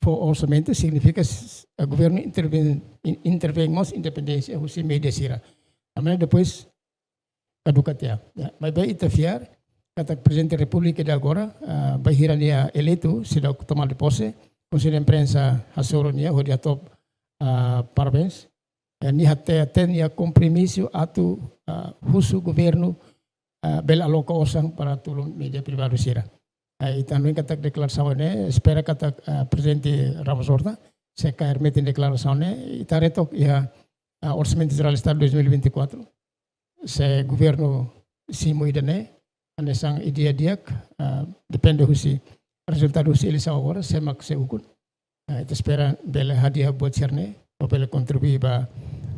fó orsamentu signifika s-, eh, governu intervein, in-, intervein mós independénsia husi média sira. Tanba ne'e depois kaduka tiha. Ya, maibé ita fiar katak Prezidente Repúblika ida agora, ah, bainhira nia eleitu, seidauk tomada de pose, Konsellu Imprensa hasoru nia hodi hato'o, ah, parabéns. Ya, nia hatete nia kompromisu atu, ah, husu governu, ah, bele aloka osan para tulun média privadu sira. Ah, ita hanoin katak deklarasaun ne'e, espera katak, ah, Prezidente Ramos Horta, se kaer metin deklarasaun ne'e, ita haree took iha, ah, Orsamentu Jerál Estadu dois mil e vinte e quatro. Se governu simu ida-ne'e, hanesan ideia di'ak, ah, depende husi rezultadu husi eleisaun agora, sé mak sei ukun. Ah, ita espera bele hadi'a buat sira-ne'e, para bele kontribui ba,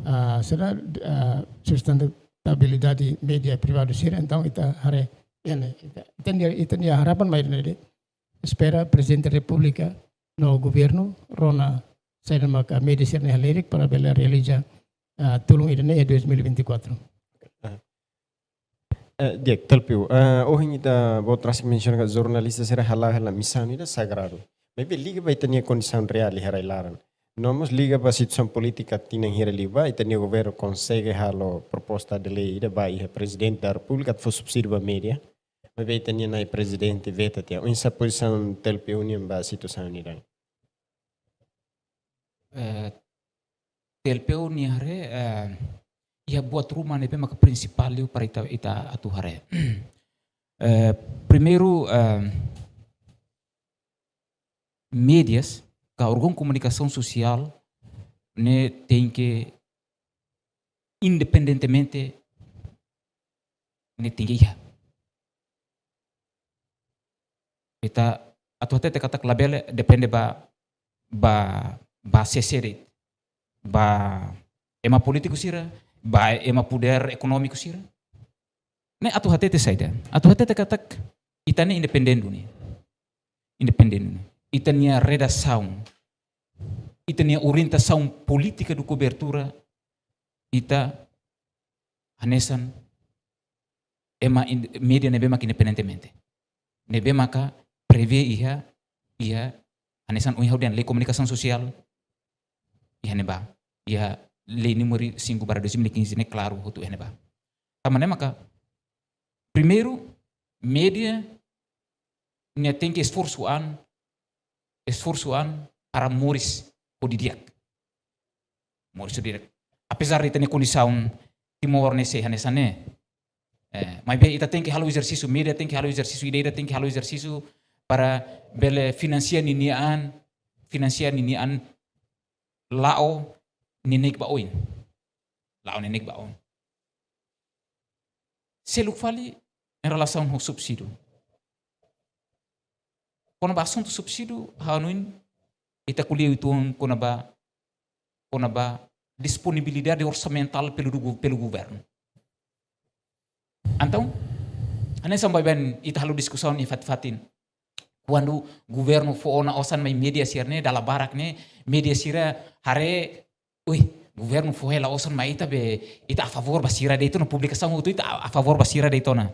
ah, sira, ah, sustentabilidade média privadu sira, entaun ita haree, ya ne'e, ita, ita-nia, ita-nia harapan mai ne'e de'it. Espera Prezidente Repúblika no governu rona saida maka média sira-ne'e halerik para bele realiza, ah, tulun ida-ne'e iha dois mil e vinte e quatro. Ah. Eh, di'ak, Telpio, eh, ohin ita-boot rasik mensiona katak jornalista sira hala'o hela misaun ida sagradu. Maibé liga ba ita-nia kondisaun reál iha rai-laran. No mós liga ba situasaun polítika tinan hira liubá, ita-nia governu konsege halo proposta de lei ida ba iha Prezidente da Repúblika atu fó subsídiu ba média. Maibé ita-nia nai Prezidente veta tiha. Oinsá pozisaun Telpio nian ba situasaun ida-ne'e? Eh, Telpio nia haree, eh, iha buat ruma ne'ebé maka prinsipál liu para ita, ita atu haree. Eh, primeiru, eh, médias ka órgaun komunikasaun sosiál ne'e tenke independentemente ne'e tenke iha. Ita atu hatete katak labele depende ba, ba, ba sé-sé de'it, ba ema polítiku sira, ba ema podér ekonómiku sira. Ne'e atu hatete saida? Atu hatete katak ita ne'e independente duni. Independente duni. Ita-nia redasaun, ita-nia orientasaun polítika no kobertura, ita hanesan ema in-, média ne'ebé maka independentemente. Ne'ebé maka prevee iha, iha hanesan ohin ha'u dehan lei komunikasaun sosiál iha ne'ebá. Iha lei númeru cinco barra dois mil e quinze ne'e klaru hotu iha ne'ebá. Tanba ne'e maka, primeiru, média ne'e tenke esforsu an, esforsu an para moris ho di'ak. Moris ho di'ak. Apezar de ita-nia kondisaun Timor ne'e sei hanesan ne'e. Eh, maibé ita tenke halo ezersísiu, média tenke halo ezersísiu, ida-idak tenke halo ezersísiu para bele finansia ninia an, finansia ninia an la'o neineik ba oin. La'o neineik ba oin. Seluk fali, em relação ho subsídiu. Kona-ba asuntu subsídiu, ha'u hanoin, ita ko'alia uitoan kona-ba, kona-ba disponibilidade orsamentál pelo do gu-, pelo governo. Entaun, hanesan baibain ita halo diskusaun iha fatin-fatin. Kuandu governu fó ona osan mai média sira-ne'e, dala barak ne'e, média sira haree, ui, governu fó hela osan mai ita be, ita a favór ba sira de'it ona, publikasaun hotu ita a, a favór ba sira de'it ona.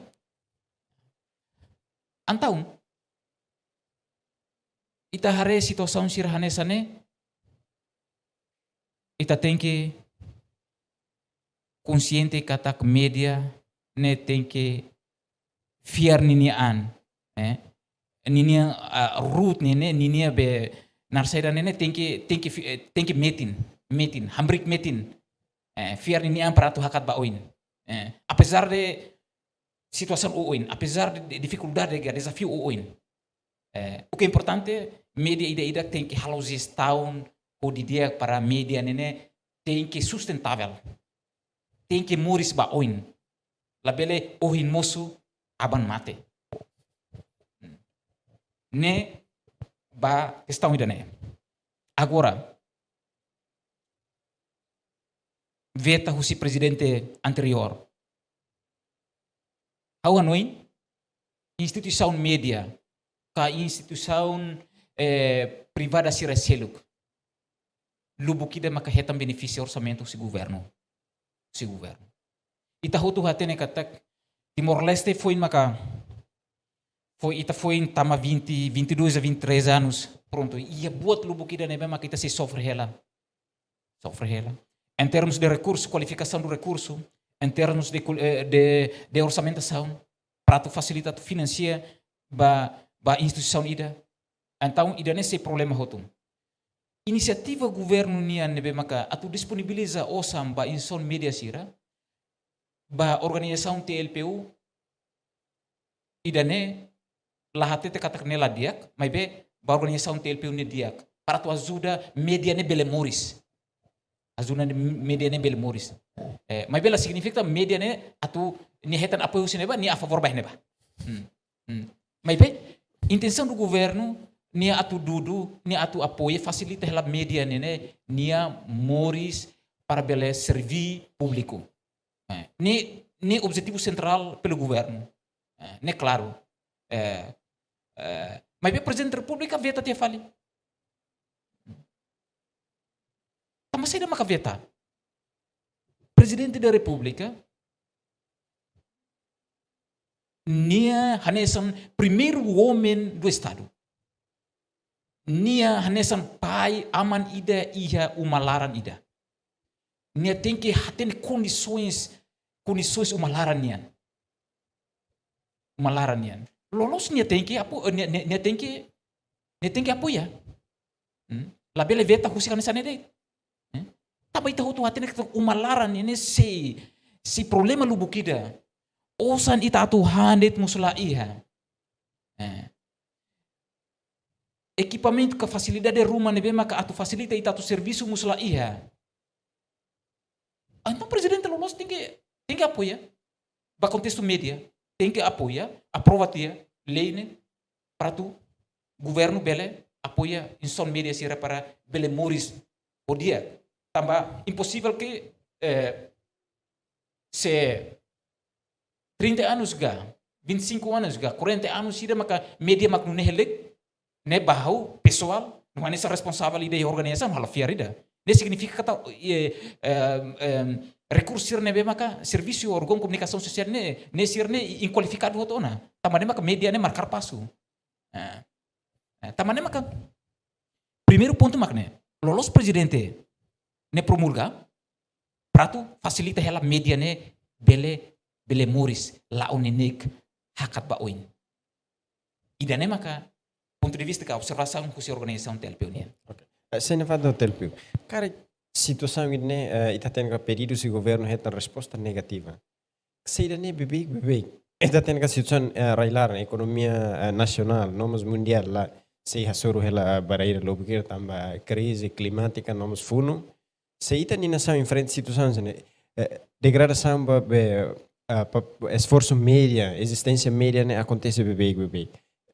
Entaun, ita haree situasaun sira hanesan ne'e, ita tenke konsiente katak média ne'e tenke fiar ninia an, eh? Ninia, ah, root ne'e, ne'e, ninia be naran saida ne'e, ne'e tenke, tenke fi-, eh, tenke metin, metin, hamriik metin. Eh, fiar ninia an para atu hakat ba oin. Eh, apezar de situasaun oioin, apezar de, de difikuldade ka dezafiu oioin. Eh, o que é importante, média ida-idak tenke halo jestaun ho di'ak para média ne'e tenke sustentável. Tenke moris ba oin. Labele ohin mosu, aban mate. Ne'e ba kestaun ida-ne'e. Agora, veta husi prezidente anteriór. Ha'u hanoin, instituisaun média, ka instituisaun, eh, privada sira seluk, lubuk ida maka hetan benefísiu orsamentu husi governu. Husi governu. Ita hotu hatene katak Timor-Leste foin maka, foin, ita foin tama vinte, vinte e dois a vinte e três anos. Prontu, iha buat lubuk ida ne'ebé maka ita sei sofre hela. Sofre hela. Em termos de recurso, qualificação do recurso, em termos de, eh, de, de orçamentação, para atu fasilita, atu finansia ba, ba instituisaun ida. Entaun, ida-ne'e sei problema hotu. Inisiativa governu nian ne'ebé maka atu disponibiliza osan ba instituisaun média sira, ba organizasaun T L P U, ida-ne'e la hatete katak ne'e la di'ak, maibé ba organizasaun T L P U ne'e di'ak. Para atu ajuda média ne'e bele moris. Ajuda ne'e média ne'e bele moris. Eh, maibé la signifika média ne'e atu nia hetan apoiu husi ne'ebá, nia a favór ba ne'ebá. Hmm. Hmm. Maibé, intensaun do governu, nia atu dudu, nia atu apoia, fasilita hela média ne'e, ne'e, nia moris para bele serví públiku. Eh, ne'e, ne'e objetivu sentrál pelo governu. Eh, ne'e klaru. Eh, eh, maibé Prezidente Repúblika veta tiha fali. Tanba saida maka veta? Prezidente da Repúblika, nia hanesan primeiru omen do Estadu. Nia hanesan pai, aman ida iha uma laran ida. Nia tenke hatene kondisoens, kondisoens uma laran nian. Uma laran nian. Loloos nia tenke apo-, nia, nia, nia tenke, nia tenke apoia. Hmm? Labele veta husik hanesan ne'e de'it. Hmm? Tanba ita hotu hatene katak uma laran ne'e sei, sei problema lubuk ida. Osan ita atu han de'it mós la iha. Eh. Ekipamentu ka fasilidade ruma ne'ebé maka atu fasilita ita atu servisu mós la iha. Ah, entaun prezidente loloos tenke, tenke apoia. Ba kontestu média, tenke apoia, aprova tiha lei ne'e para atu governu bele apoia instituisaun média sira para bele moris ho di'ak. Tanba imposivel ke, eh, se trinta anos ka, vinte e cinco anos ka, quarenta anos ida maka média mak nune'e hela, ne'e ba ha'u pesoál, no hanesan responsavel ida iha organizasaun, halo fiar ida. Ne'e signifika katak, eh, em, em, rekursu sira ne'ebé maka servisu órgaun komunikasaun sosiál ne'e, ne'e sira ne'e inkualifikadu hotu ona. Tanba ne'e maka média ne'e markar pasu. Eh, eh, tanba ne'e maka primeiru pontu mak ne'e, loloos prezidente ne'e promulga, para atu fasilita hela média ne'e bele, bele moris, la'o neineik hakat ba oin. Ida-ne'e maka pontu de vista ka observasaun husi organizasaun T L P U nian. Ok. Eh, sei nafatin T L P U. Karik situasaun ida-ne'e, eh, ita hatene katak pedidu husi governu hetan resposta negativa. Saida ne'e beibeik, beibeik. Ita hatene katak situasaun, eh, rai-laran, ekonomia, eh, nasionál, no mós mundiál, la sei hasoru hela barreira lubuk ida tanba krize klimátika, no mós funu. Se ita-nia nasaun enfrenta situasaun hanesan ne'e, eh, degradasaun ba, be, ah, ba esforsu média, ezisténsia média ne'e akontese beibeik, beibeik.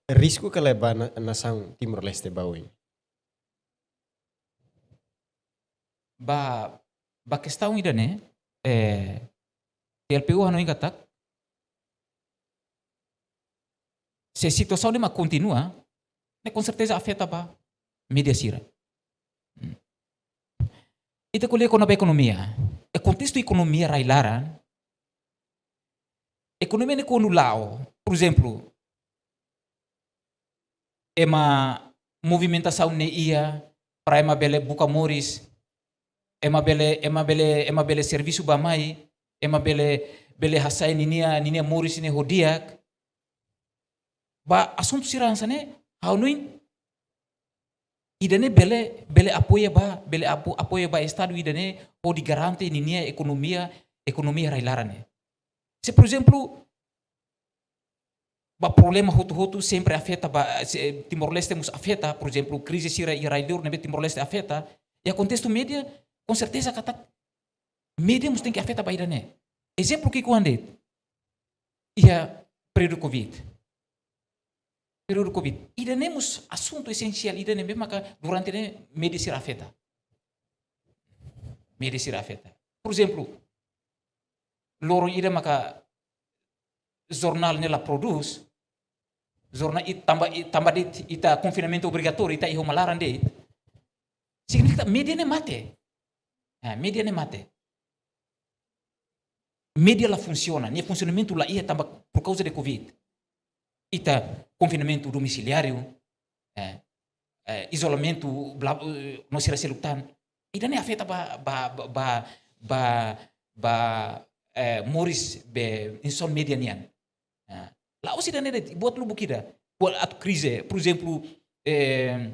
Risku ka lae ba na-, nasaun Timor-Leste ba oin? Ba, ba kestaun ida-ne'e, eh, T L P U hanoin katak, se situasaun ne'e mak kontinua, ne'e com certeza afeta ba média sira. Hmm. Ita ko'alia kona-ba ekonomia. Iha kontestu ekonomia rai-laran, ekonomia ne'e kuandu la'o, por ezemplu, ema movimentasaun ne'e iha, para ema bele buka moris, ema bele, ema bele, ema bele servisu bá-mai, ema bele, bele hasa'e ninia, ninia moris ne'e ho di'ak. Ba asuntu sira hanesan ne'e, ha'u hanoin, ida-ne'e bele, bele apoia ba, bele apo-, apoia ba Estadu ida-ne'e, hodi garante ninia ekonomia, ekonomia rai-laran ne'e. Se, por ezemplu, ba problema hotu-hotu sempre afeta ba, se, Timor-Leste mós afeta, por ezemplu, krize sira iha rai-liur ne'ebé Timor-Leste afeta. Iha kontestu média, konserteza katak média mós tenke afeta ba ida-ne'e. Ezemplu ki'ikoan de'it, iha períodu covid. Períodu covid. Ida-ne'e mós asuntu esensiál ida ne'ebé maka durante ne'e média sira afeta. Média sira afeta. Por ezemplu, loron ida maka jornál ne'e la prodús, jornál i tanba, i tanba de'it ita konfinamentu obrigatóriu, ita iha uma laran de'it. Signifika média ne'e mate. Ah, média ne'e mate. Média la funsiona, nia funsionamentu la iha tanba por kauza de covid. Ita konfinamentu domisiliáriu, eh, eh, izolamentu, bla, eh, no sira seluk tan. Ida-ne'e afeta ba, ba, ba, ba, ba, ba, eh, moris ba insan média nian. Eh, la'ós ida-ne'e de'it, buat lubuk ida. Buat atu krize, por ezemplu, eh,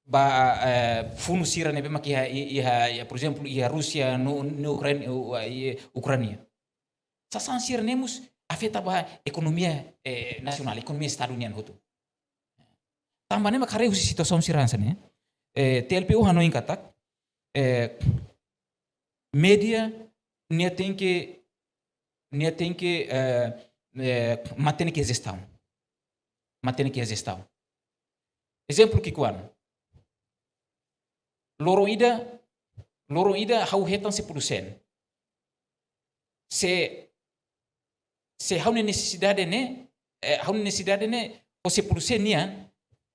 ba, eh, funu sira ne'ebé mak iha, iha, iha, por ezemplu, iha Rúsia, no, no Ukran-, u-, iha Ukránia. Sasán sira-ne'e mós afeta ba ekonomia, eh, nasionál, ekonomia Estadu nian hotu. Tanba ne'e mak haree husi situasaun sira hanesan ne'e, eh, T L P U hanoin katak, eh, média nia tenke, nia tenke, eh, eh, matenek iha jestaun. Matenek iha jestaun. Ezemplu ki'ikoan. Loron ida, loron ida ha'u hetan sepuluh sen. Se, se ha'u-nia nesesidade ne'e, eh, ha'u-nia nesesidade ne'e, ho sepuluh sen nian,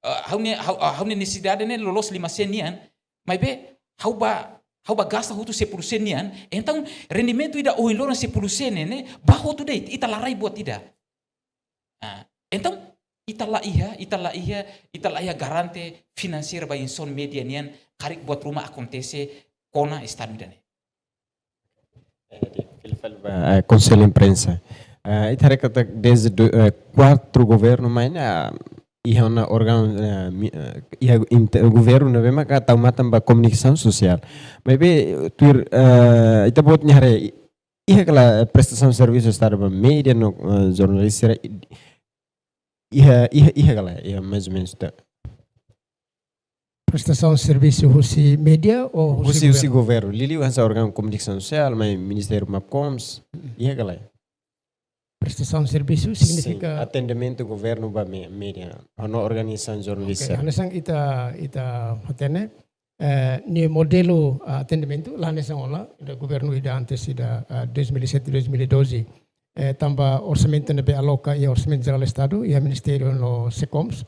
eh, ha'u-nia, ha'u, ha'u-nia nesesidade ne'e loloos lima sen nian, maibé ha'u bá, ha'u bá gasta hotu sepuluh sen nian, entaun rendimentu ida ohin loron sepuluh sen ne'e, ne'e, bá hotu de'it, ita la rai buat ida. Ah, entaun, ita la iha, ita la iha, ita la iha garante finanseira ba insan média nian, karik buat ruma akontese kona Estadu ida-ne'e. Eh, di, fila fali ba, eh, Konsellu Imprensa. Eh, ita haree katak dezde do, eh, kuatru governu mai ne'e, ah, iha ona órgaun, eh, mi-, eh, iha inte-, governu ne'ebé maka tau matan ba komunikasaun sosiál. Maibé, tuir, eh, ita-boot nia haree, iha kala prestasaun servisu Estadu ba média no, eh, jornalista sira, iha, iha, iha kala, iha mais ou menos ta. Prestasaun servisu husi média ou husi, husi governu? Husi governu. Liuliu hanesan órgaun komunikasaun sosiál, mai Ministériu Mapcoms, iha kala. Prestasaun servisu signifika? Sin, atendimentu governu ba me-, média, no organizasaun jornalista. Ok, hanesan ita, ita hatene, eh, nia modelu, ah, atendimentu, la hanesan ona, ida governu ida antes ida, ah, dois mil e sete, dois mil e doze. Eh, tanba orsamentu ne'ebé aloka iha Orsamentu Jerál Estadu, iha Ministériu no SECOMS,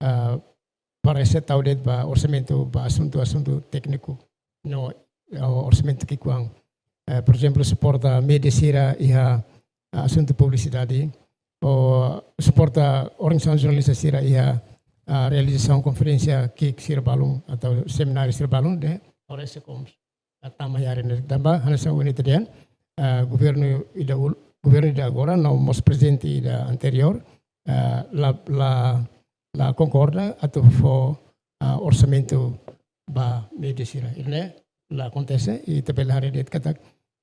ah, parese tau de'it ba orsamentu, ba asuntu, asuntu tékniku, no, ah, orsamentu ki'ikoan. Eh, por ezemplu, suporta média sira iha, ah, asuntu publisidade, ou suporta organizasaun jornalista sira iha, ah, realizasaun konferénsia ki'ik sira balun, atau semináriu sira balun, ne'e, parese como, ah, tama iha área ne'e. Tanba, hanesan ohin ita dehan, ah, governu ida ul-, governu ida agora, no mós prezidente ida anteriór, ah, la, la, la konkorda atu fó, ah, orsamentu ba média sira. Ida-ne'e la akontese, i ita bele haree de'it katak,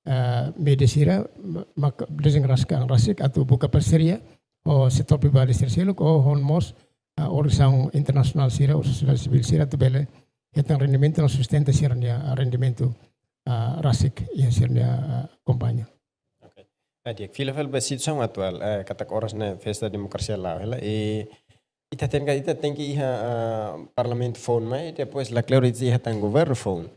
ah, média sira ma-, maka dezenraskan rasik atu buka parseria ho setór privadu sira seluk, ou ho mós, ah, organizasaun internasionál sira, ou sosiedade sivíl sira atu bele hetan rendimentu no sustenta sira-nia rendimentu, ah, rasik iha sira-nia, ah, kompañia. Ok. Ah, di'ak, fila fali ba situasaun atuál, eh, katak oras ne'e festa demokrasia la'o hela, i ita tenke, ita tenke iha, ah, parlamentu foun mai, depois lakleur ita iha tan governu foun.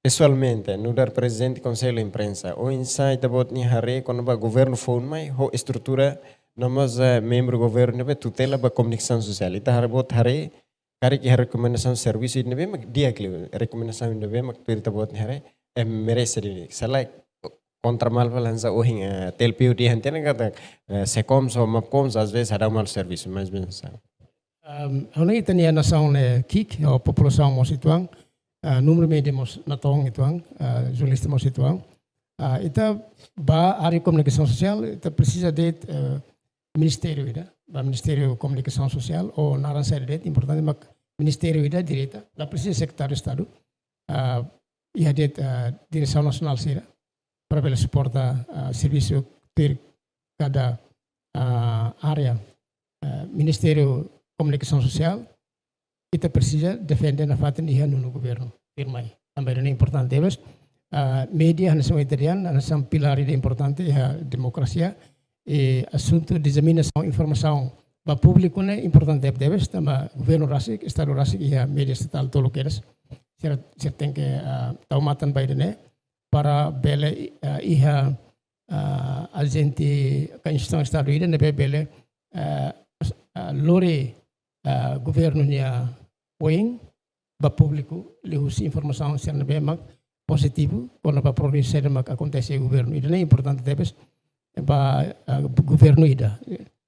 Pesoalmente, nu'udar prezidente Konsellu Imprensa, oinsá ita-boot nia haree kona-ba governu foun mai, ho estrutura, no mós, eh, membru governu ne'ebé tutela ba komunikasaun sosiál. Ita haree, boot haree, karik iha rekomendasaun servisu ida ne'ebé mak di'ak liu, rekomendasaun ida ne'ebé mak tuir ita-boot nia haree, eh, merese di, selae kontra malu fali hanesan ohin, eh, T L P U dehan tiha ona katak, eh, SECOMS ou Mapcoms, às vezes, hadau malu servisu, mais ou menos hanesan. Ehm, ha'u hanoin ita-nia nasaun ne'e ki'ik, ou populasaun mós uitoan, eh, númeru média mós natoon uitoan, eh, jornalista mós uitoan. Ah, ita ba área komunikasaun sosiál, ita presiza de'it, eh, ministériu ida, ba Ministériu Komunikasaun Sosiál, ou naran saida de'it, importante mak ministériu ida direta, la presiza sekretáriu Estadu, ah, iha de'it, ah, diresaun nasionál sira, para bele suporta, ah, servisu tuir kada, ah, área, ah, Ministériu Komunikasaun Sosiál, ita presiza defende nafatin iha nonu governu tuirmai. Tanba ida-ne'e importante tebes. Ah, média hanesan ita dehan, hanesan pilár ida importante iha demokrasia. I asuntu diseminasaun informasaun ba públiku ne'e importante tebes, tanba governu rasik, estadu rasik iha média estatál tolu kedas. Sira, sira tenke, ah, tau matan ba ida-ne'e para bele, ah, iha, ah, ajente ka instituisaun estadu ida ne'ebé bele, ah, ah, lori, ah, governu nia oin ba públiku liuhusi informasaun sira ne'ebé mak pozitivu kona-ba problema sira mak akontese iha governu. Ida-ne'e importante tebes ba, ah, governu ida.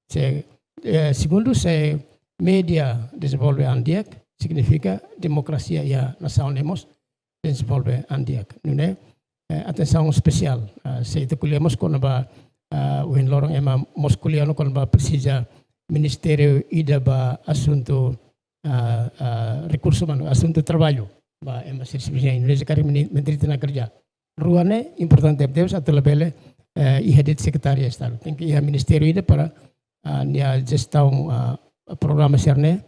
Se, eh, segundu, se média dezenvolve an-di'ak, signifika demokrasia iha nasaun ne'e mós dezenvolve an-di'ak. Nune'e, eh, atensaun espesiál, ah, se ita ko'alia mós kona-ba, ah, ohin loron ema mós ko'alia ona kona-ba presiza ministériu ida ba asuntu, ah, ah, rekursu umanu, asuntu traballu ba ema sira servisu iha Indonézia, karik meni-, menteri tenaga kerja. Rua ne'e importante tebes atu labele, eh, iha de'it sekretáriu estadu. Tenke iha ministériu ida para, ah, nia jestaun, ah, programa sira-ne'e,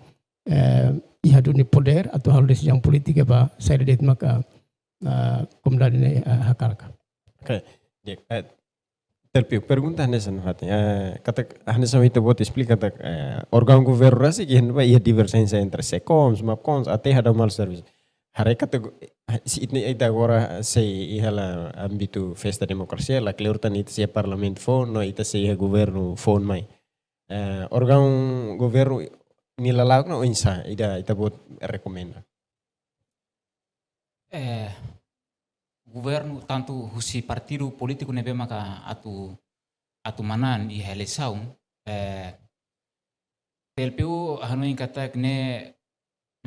eh, iha duni podér atu halo desizaun polítika ba saida de'it maka, ah, komunidade ne'e, ah, hakarak. Oke, di'ak, eh, Telpio, pergunta hanesan fatin. Eh, katak hanesan ita-boot esplika katak, eh, órgaun governu rasik iha ne'ebá iha diverjénsia entre SECOMS, MAPCOMS, até hadau malu servisu. Haree katak, eh, se ita, ita agora sei iha hela ámbitu festa demokrasia, lakleur tan ita sei iha parlamentu foun, no ita sei iha governu foun mai. Eh, órgaun governu nia lala'ok ne'e oinsá, ida ita-boot rekomenda? Eh, governu tantu husi partidu polítiku ne'ebé maka atu, atu manán iha eleisaun, eh, T L P U hanoin katak ne'e,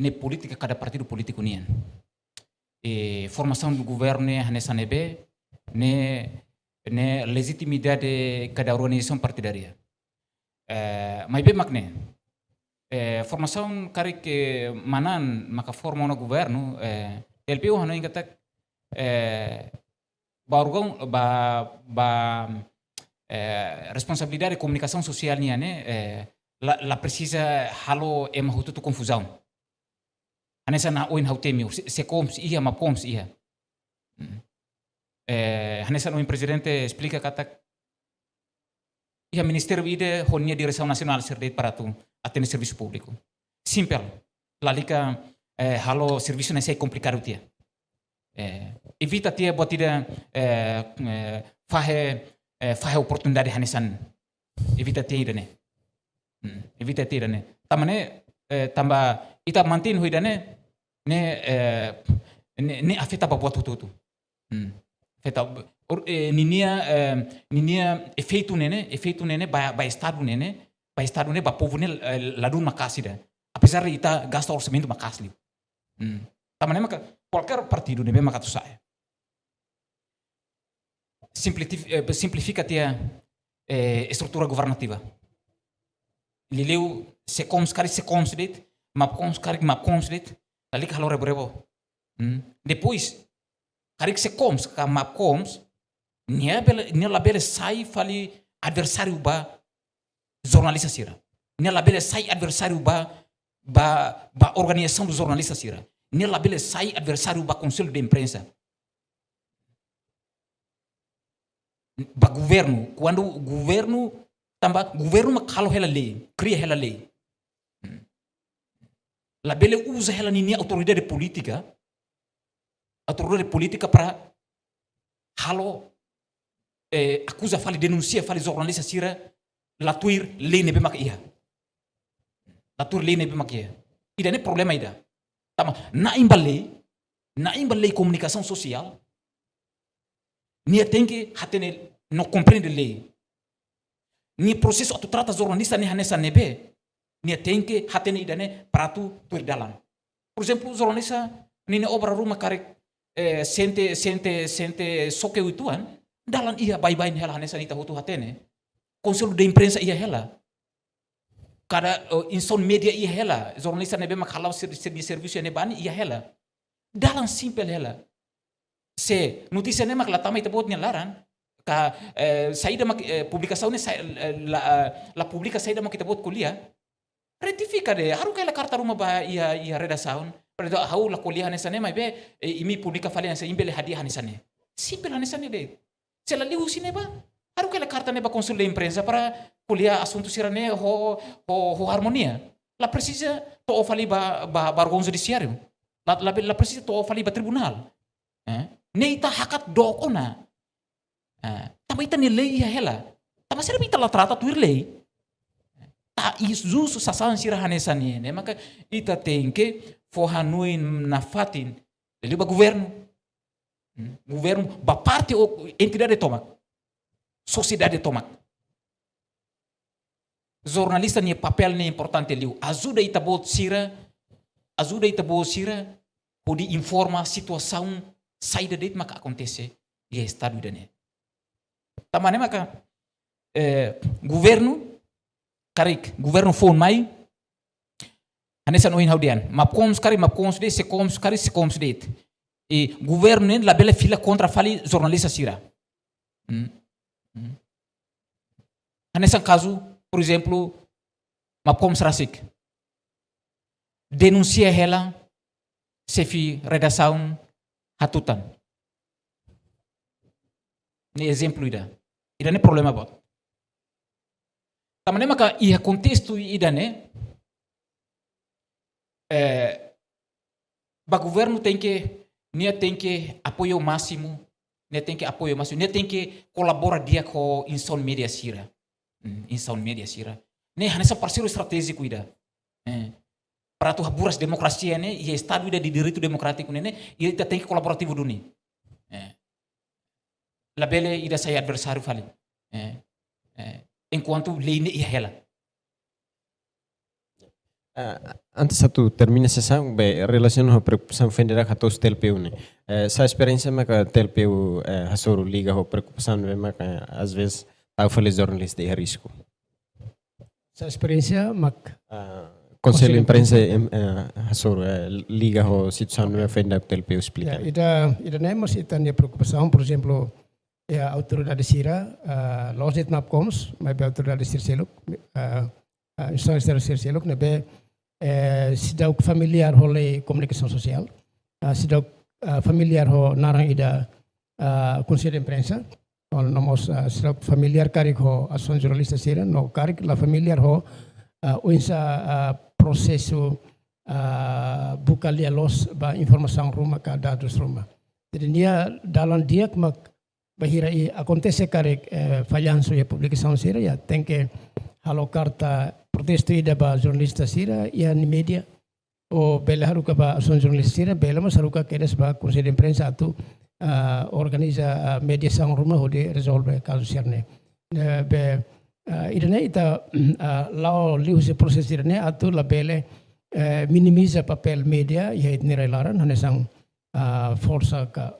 ne'e polítika kada partidu polítiku nian. I formasaun governu ne'e hanesan ne'ebé, ne'e, ne'e lejitimidade kada organizasaun partidária. Eh, maibé mak ne'e, eh, formasaun karik, eh, manán maka forma ona governu, eh, T L P U hanoin katak, eh, ba órgaun, ba, ba, eh, responsabilidade komunikasaun sosiál nian ne'e, eh, la, la presiza halo ema hotu-hotu konfuzaun. Hanesan ohin ha'u temi, se, SECOMS iha, MAPCOMS iha. Hmm. Eh, hanesan ohin prezidente esplika katak iha ministériu ida ho nia diresaun nasionál sira de'it para atu atende servisu públiku. Simples. Lalika, eh, halo servisu ne'e sai komplikadu tiha. Eh, evita tiha buat ida, eh, eh, fahe, eh, fahe oportunidade hanesan. Evita tiha ida-ne'e. Hmm, evita tiha ida-ne'e. Tanba ne'e, eh, tanba ita mantein ho ida-ne'e, ne'e, eh, ne'e, ne'e afeta ba buat hotu-hotu. Hmm. Afeta, or, eh, ninia, eh, ninia efeitu ne'e ne'e, efeitu ne'e ne'e ba, ba estadu ne'e ne'e, ba estadu ne'e, ba povu ne'e, eh, ladún maka'as ida. Apezar de ita gasta orsamentu maka'as liu. Hmm. Tanba ne'e maka kualkér partidu ne'ebé maka atu sa'e, simplitif-, eh, simplifika tiha, eh, estrutura governativa. Liuliu SECOMS karik SECOMS de'it, MAPCOMS karik MAPCOMS de'it, lalika halo rebo-rebo. Hmm. Depois, karik SECOMS ka MAPCOMS, nia bele, nia labele sai fali adversáriu ba jornalista sira. Nia labele sai adversáriu ba, ba, ba organizasaun dos jornalistas sira. Nia labele sai adversáriu ba Konsellu de Imprensa. Ba governu, kuandu governu, tanba governu mak halo hela lei, kria hela lei. Hmm. Labele uza hela ninia autoridade polítika, autoridade polítika para halo, eh, akuza fali, denunsia fali jornalista sira la tuir lei ne'ebé maka iha. La tuir lei ne'ebé maka iha. Ida-ne'e problema ida. Tanba na'in ba lei, na'in ba lei komunikasaun sosiál, nia tenke hatene no komprende lei. Nia prosesu atu trata jornalista ne'e hanesan ne'ebé, nia tenke hatene ida-ne'e para atu tuir dalan. Por ezemplu, jornalista ninia obra ruma karik, eh, sente, sente, sente xoke uitoan, dalan iha, baibain hela hanesan ita hotu hatene. Konsellu de Imprensa iha hela. Kada, eh, instituisaun média iha hela, jornalista ne'ebé mak hala'o ser-, ser-, servisu iha ne'ebá ne'e iha hela. Dalan simples hela. Se notísia ne'e mak la tama ita-boot nia laran, ka, eh, saida mak, eh, publikasaun ne'e sa-, eh, la, eh, la publika saida mak ita-boot ko'alia, retifika de'it, haruka hela karta ruma ba iha, iha redasaun. Para ita, ha'u la ko'alia hanesan ne'e, maibé, eh, imi publika fali hanesan, imi bele hadi'a hanesan ne'e. Simples hanesan ne'e de'it. Se la liu husi ne'ebá, haruka hela karta ne'e ba Konsellu de Imprensa para ko'alia asuntu sira-ne'e ho, ho, ho armonia. La presiza to'o fali ba, ba, ba órgaun judisiáriu. La, la, la presiza to'o fali ba tribunál. Eh? Ne'e ita hakat dook ona. Eh, tanba ita-nia lei iha hela. Tanba sira ita la trata tuir lei. Ita iha justu sasán sira hanesan ne'e, ne'e maka ita tenke fó hanoin nafatin. Liuliu ba governu. Hmm? Governu, ba parte ou entidade tomak. Sosiedade tomak. Jornalista nia papél ne'e importante liu. Ajuda ita-boot sira, ajuda ita-boot sira hodi informa situasaun saida de'it maka akontese iha estadu ida-ne'e. Tanba ne'e maka, eh, governu, karik governu foun mai, hanesan ohin ha'u dehan, MAPCOMS karik MAPCOMS de'it, SECOMS karik SECOMS de'it. I governu ne'e labele fila kontra fali jornalista sira. Hmm. Hmm. Hanesan kazu, por ezemplu, MAPCOMS rasik denunsia hela xefe redasaun hatutan. Ne'e ezemplu ida. Ida-ne'e problema boot. Tanba ne'e maka iha kontestu ida-ne'e, eh, ba governu tenke, nia tenke apoiu másimu, nia tenke apoiu másimu, nia tenke kolabora di'ak ho instituisaun média sira. Hmm, instituisaun média sira. Ne'e hanesan parseiru estratéjiku ida. Eh, para atu haburas demokrasia ne'e, iha estadu ida de direitu demokrátiku ne'e, ne'e, ita tenke kolaborativu duni. Eh, labele ida sai adversáriu fali. Eh, eh, enkuantu lei ne'e iha hela. Ah, antes atu termina sesaun, be, relasiona ho preokupasaun foin daudauk hato'o husi TLPU ne'e. Eh, sá esperiénsia maka TLPU, eh, hasoru liga ho preokupasaun ne'ebé maka, às vezes, tau fali jornalista iha risku? Sá esperiénsia mak Ah, Konsellu Konsellu Imprensa, Imprensa. Em, eh, hasoru, eh, liga ho situasaun ne'ebé foin daudauk TLPU esplika. Ya, ida, ida-ne'e mós ita-nia preokupasaun, por ezemplu, iha autoridade sira, ah, la'ós de'it MAPCOMS, maibé autoridade sira seluk, ah, ah, instituisaun sira seluk, ne'ebé, eh, seidauk familiár ho lei komunikasaun sosiál, ah, seidauk, ah, familiár ho naran ida, ah, Konsellu de Imprensa, no, no mós, ah, seidauk familiár karik ho asosiasaun jornalista sira, no karik la familiár ho, ah, oinsá, ah, prosesu, ah, buka lia-loos ba informasaun ruma ka dadus ruma. Jadi, nia dalan di'ak mak bainhira akontese karik, eh, fallansu iha publikasaun sira, ya, tenke halo karta protestu ida ba jornalista sira, iha nia média, ou bele haruka ba asosiasaun jornalista sira, bele mós haruka kedas ba Konsellu de Imprensa atu, ah, organiza, ah, mediasaun ruma hodi rezolve kazu sira-ne'e. Eh, be, ah, ida-ne'e ita, ah, la'o liuhusi prosesu sira-ne'e atu labele, eh, minimiza papél média iha ita-nia rai-laran, hanesan, ah, forsa ka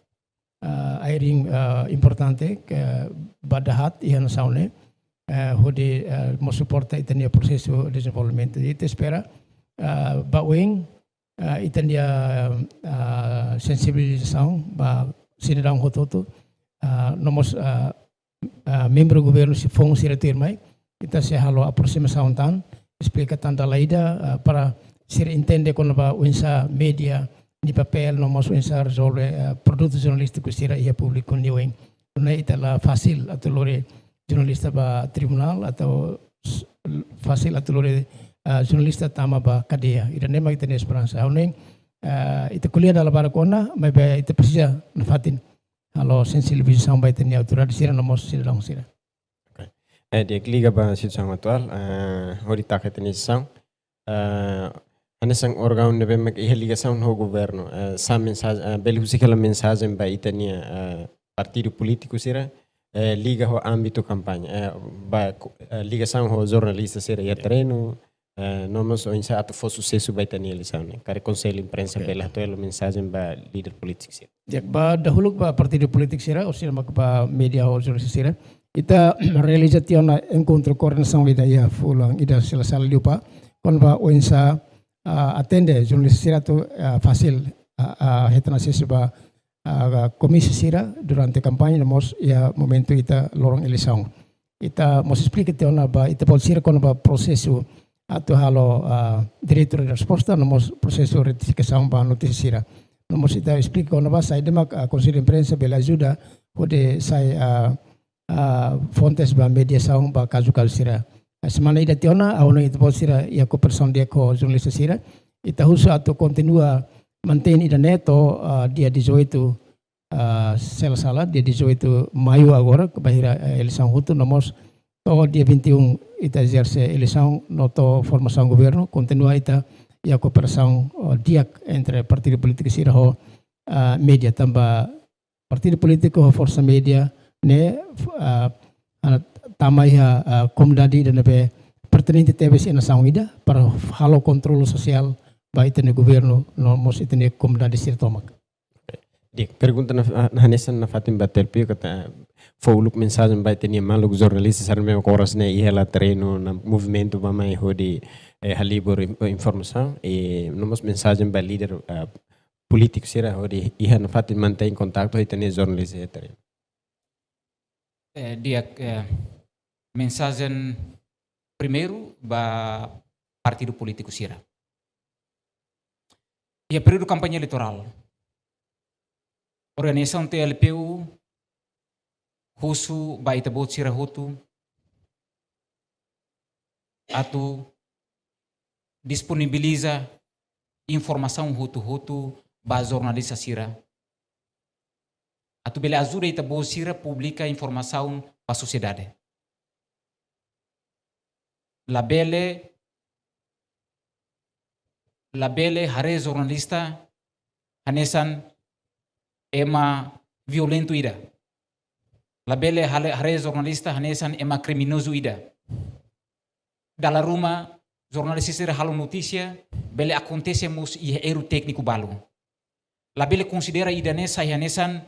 ah, ai-riin, ah, importante ke ba dahaat iha nasaun ne'e, eh, hodi, eh, mós suporta ita-nia prosesu dezenvolvimentu. Ita espera, ah, ba oin, ah, ita-nia, ah, sensibilizasaun ba sidadaun hotu-hotu, ah, no mós, ah, ah, membru governu sira foun sira tuirmai, ita sei halo aproximasaun tan, esplika tan dala ida, ah, para sira entende kona-ba oinsá média nia papél, no mós oinsá rezolve, ah, produtu jornalístiku sira iha públiku nia oin. Nune'e ita la fasil atu lori jornalista ba tribunál, atau s-, fasil atu lori, ah, jornalista tama ba kadeia. Ida-ne'e mak ita-nia esperansa. Nune'e, ah, ita ko'alia dala barak ona, maibé ita presiza nafatin halo sensibilizasaun ba ita-nia autoridade sira no mós sidadaun sira. Ok. Eh, di'ak, liga ba situasaun atuál, eh, hodi taka ita-nia sesaun. Eh, hanesan órgaun ne'ebé mak iha ligasaun ho governu, eh, sá mensajen, eh, bele husik hela mensajen ba ita-nia, eh, partidu polítiku sira, eh, liga ho ámbitu kampaña, eh, ba, eh, ligasaun ho jornalista sira iha terrenu, eh, no mós oinsá atu fó susesu ba ita-nia eleisaun ne'e. Karik Konsellu Imprensa Ok. bele hato'o hela mensajen ba líder polítiku sira. Di'ak, ba dahuluk ba partidu polítiku sira, ou sira mak ba média ho jornalista sira. Ita realiza tiha ona enkontru koordenasaun ida iha fulan ida sei la sala liu ba, kona-ba oinsá, ah, atende jornalista sira atu, ah, fasil, ah, ah, hetan asesu ba ah, komísiu sira durante kampaña no mós iha momentu ita loron eleisaun. Ita mós esplika tiha ona ba ita-boot sira kona-ba prosesu atu halo, ah, direitu de resposta no mós prosesu retifikasaun ba notísia sira. No mós ita esplika kona-ba saida mak, ah, Konsellu Imprensa bele ajuda hodi sai, ah, ah, fontes ba mediasaun ba kazu-kazu sira. Ah, semana ida tiha ona, ha'u hanoin ita-boot sira iha kooperasaun di'ak ho jornalista sira. Ita husu atu kontinua mantein ida-ne'e to'o, ah, dia dezoito, ah, se la sala, dia dezoito Maiu agora, ke bainhira, eh, eleisaun hotu, no mós to'o dia vinte e um ita ezerse eleisaun, no to'o formasaun governu, kontinua ita iha kooperasaun, oh, di'ak entre partidu polítiku sira ho, ah, média tanba partidu polítiku ho forsa média ne'e, ah, ah, tama iha, ah, komunidade ida ne'ebé pertinente tebes iha nasaun ida para halo kontrolu sosiál ba ita-nia governu no mós ita-nia komunidade sira tomak. Di'ak, pergunta na, ah, hanesan nafatin ba T L P U katak fó uluk mensajen ba ita-nia maluk jornalista sira ne'ebé oras ne'e iha la terrenu no movimentu ba mai hodi, eh, halibur in-, informasaun, eh, no mós mensajen ba líder, ah, polítiku sira hodi iha nafatin mantein kontaktu ho ita-nia jornalista iha terrenu. Eh, di'ak, eh, mensajen primeiru ba partidu polítiku sira. Iha períodu kampaña eleitorál, organizasaun T L P U husu ba ita-boot sira hotu atu disponibiliza informasaun hotu-hotu ba jornalista sira, atu bele ajuda ita-boot sira publika informasaun ba sosiedade. Labele, labele haree jornalista hanesan ema violentu ida. Labele hale-, haree jornalista hanesan ema kriminozu ida. Dala ruma jornalista sira halo notísia, bele akontese mós iha erru tékniku balu. Labele konsidera ida-ne'e sai hanesan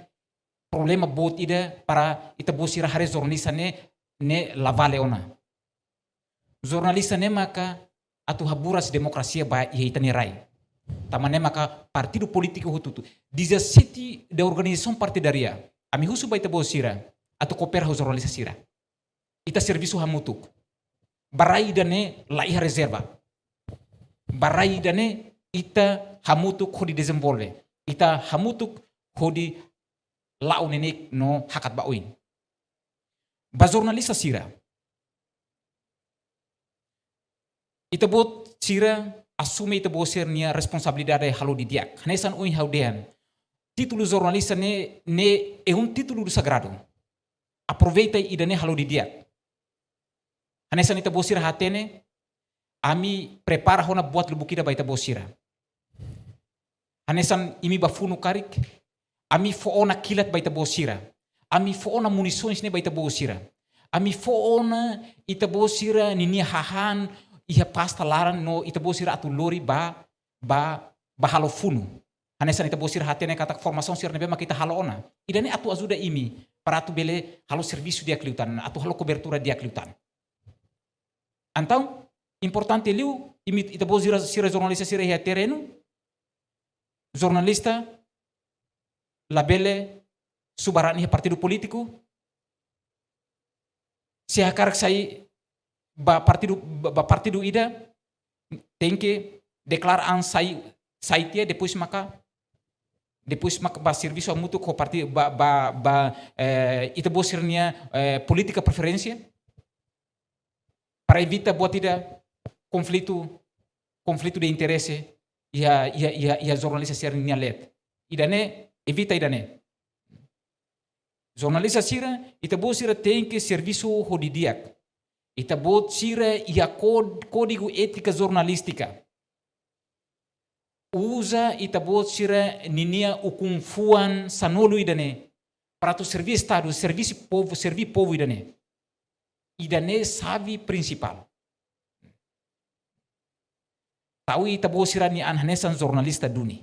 problema boot ida para ita-boot sira haree jornalista ne'e, ne'e la vale ona. Jornalista ne'e maka atu haburas demokrasia ba iha ita-nia rai. Tanba ne'e maka partidu polítiku hotu-hotu. Dezassete da organizasaun partidária. Ami husu ba ita-boot sira atu koopera ho jornalista sira. Ita servisu hamutuk. Ba rai ida-ne'e la iha rezerva. Ba rai ida-ne'e ita hamutuk hodi dezenvolve. Ita hamutuk hodi la'o neineik no hakat ba oin. Ba jornalista sira. Ita-boot sira asume ita-boot sira-nia responsabilidade halo didi'ak. Hanesan ohin ha'u dehan. Títulu jornalista ne'e, ne'e é um título sagrado. Aproveita ida-ne'e halo didi'ak. Hanesan ita-boot sira hatene, ami prepara ona buat lubuk ida ba ita-boot sira. Hanesan imi bá funu karik, ami fó ona kilat ba ita-boot sira. Ami fó ona munisoens ne'e ba ita-boot sira. Ami fó ona ita-boot sira ninia hahán iha pasta laran no ita-boot sira atu lori ba, ba, ba halo funu. Hanesan ita-boot sira hatene katak formasaun sira ne'ebé mak ita halo ona. Ida-ne'e atu ajuda imi, para atu bele halo servisu di'ak liután, atu halo kobertura di'ak liután. Entaun, importante liu, imi ita-boot sira, sira jornalista sira iha terrenu, jornalista labele subar an iha partidu polítiku, se hakarak sai ba partidu, ba, ba partidu ida, tenke deklara an sai, sai tiha, depois maka, depois maka bá servisu hamutuk ho partidu, ba, ba, ba, eh, ita-boot sira-nia, eh, polítika preferénsia, para evita buat ida konflitu, konflitu de interese iha, iha, iha, iha jornalista sira-nia leet. Ida-ne'e, evita ida-ne'e. Jornalista sira, ita-boot sira tenke servisu ho didi'ak. Ita-boot sira iha kód-, kódigu étika jornalístika. Uza ita-boot sira ninia ukun-fuan sanulu ida-ne'e. Para atu serví Estadu, serví povu, serví povu ida-ne'e. Ida-ne'e xave prinsipál. Tau ita-boot sira-nia an hanesan jornalista duni.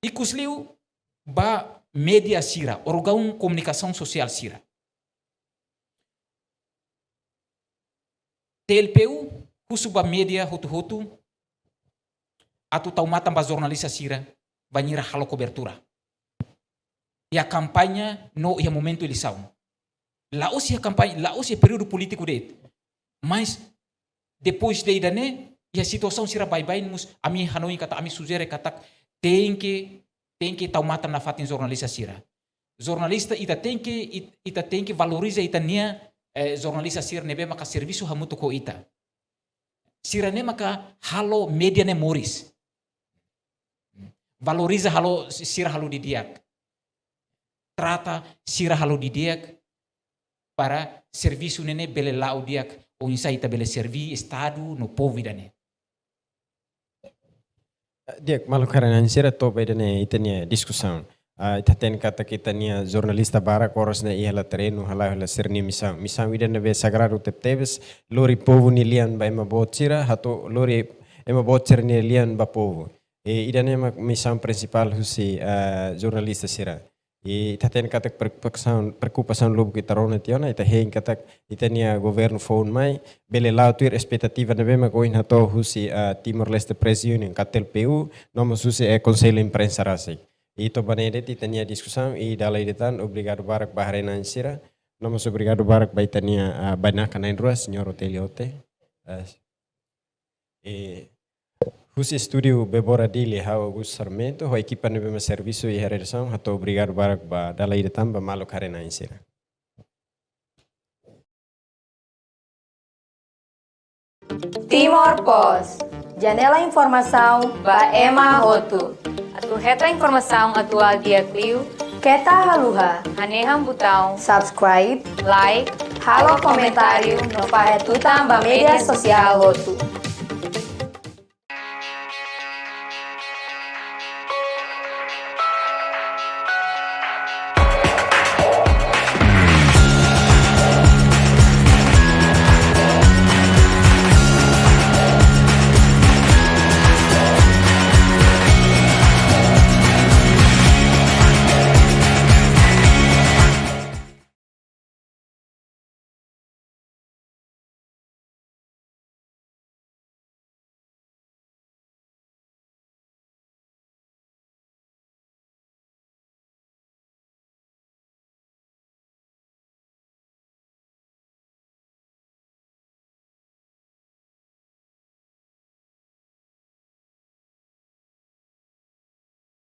Ikusliu ba média sira, órgaun komunikasaun sosiál sira. T L P U husu ba média hotu-hotu atu tau matan ba jornalista sira. bainhira halo kobertura. Iha kampaña no iha momentu eleisaun. La'ós iha kampaña, la'ós iha períodu polítiku de'it. Mas depois de ida-ne'e, iha situasaun sira baibain mós, ami hanoin katak, ami sujere katak tenke, tenke tau matan nafatin jornalista sira. Jornalista ita tenke, it-, ita tenke valoriza ita-nia, eh, jornalista sira ne'ebé maka servisu hamutuk ho ita. Sira-ne'e maka halo média ne'e moris. Valoriza halo si-, sira halo didi'ak. Trata sira halo didi'ak para servisu ne'e bele la'o di'ak, oinsá ita bele serví Estadu no povu ida-ne'e. Di'ak, maluk haree-na'in sira, to'o ba ida-ne'e ita-nia diskusaun. Ah, ita hatene katak ita-nia jornalista barak oras ne'e iha hela terrenu, hala'o hela sira-nia misaun. Misaun ida ne'ebé sagradu tebetebes, lori povu nia lian ba ema boot sira, hato'o lori ema boot sira-nia lian ba povu. E ida-ne'e mak misaun prinsipál husi, ah, jornalista sira. I ita hatene katak preokupasaun, preokupasaun lubuk ita rona tiha ona, ita hein katak ita-nia governu foun mai, bele la'o tuir espetativa ne'ebé mak ohin hato'o husi, ah, Timor-Leste Press Union, ka T L P U, no mós husi, eh, Konsellu Imprensa rasik. I to'o ba ne'e de'it ita-nia diskusaun, i dala ida tan, obrigadu barak ba haree-na'in sira, no mós obrigadu barak ba ita-nia, ah, bainaka na'in-rua, Señór Otelio Ote. Ah, e husi estúdiu Bebora Dili, ha'u Augusto Sarmento, ho ekipa ne'ebé mak servisu iha redasaun, hato'o obrigadu barak ba dala ida tan ba maluk haree-na'in sira. Timor Post, janela informasaun ba ema hotu. Atu hetan informasaun atuál di'ak liu, keta haluha hanehan butaun subscribe, like, halo komentáriu no fahe tutan ba média sosiál hotu.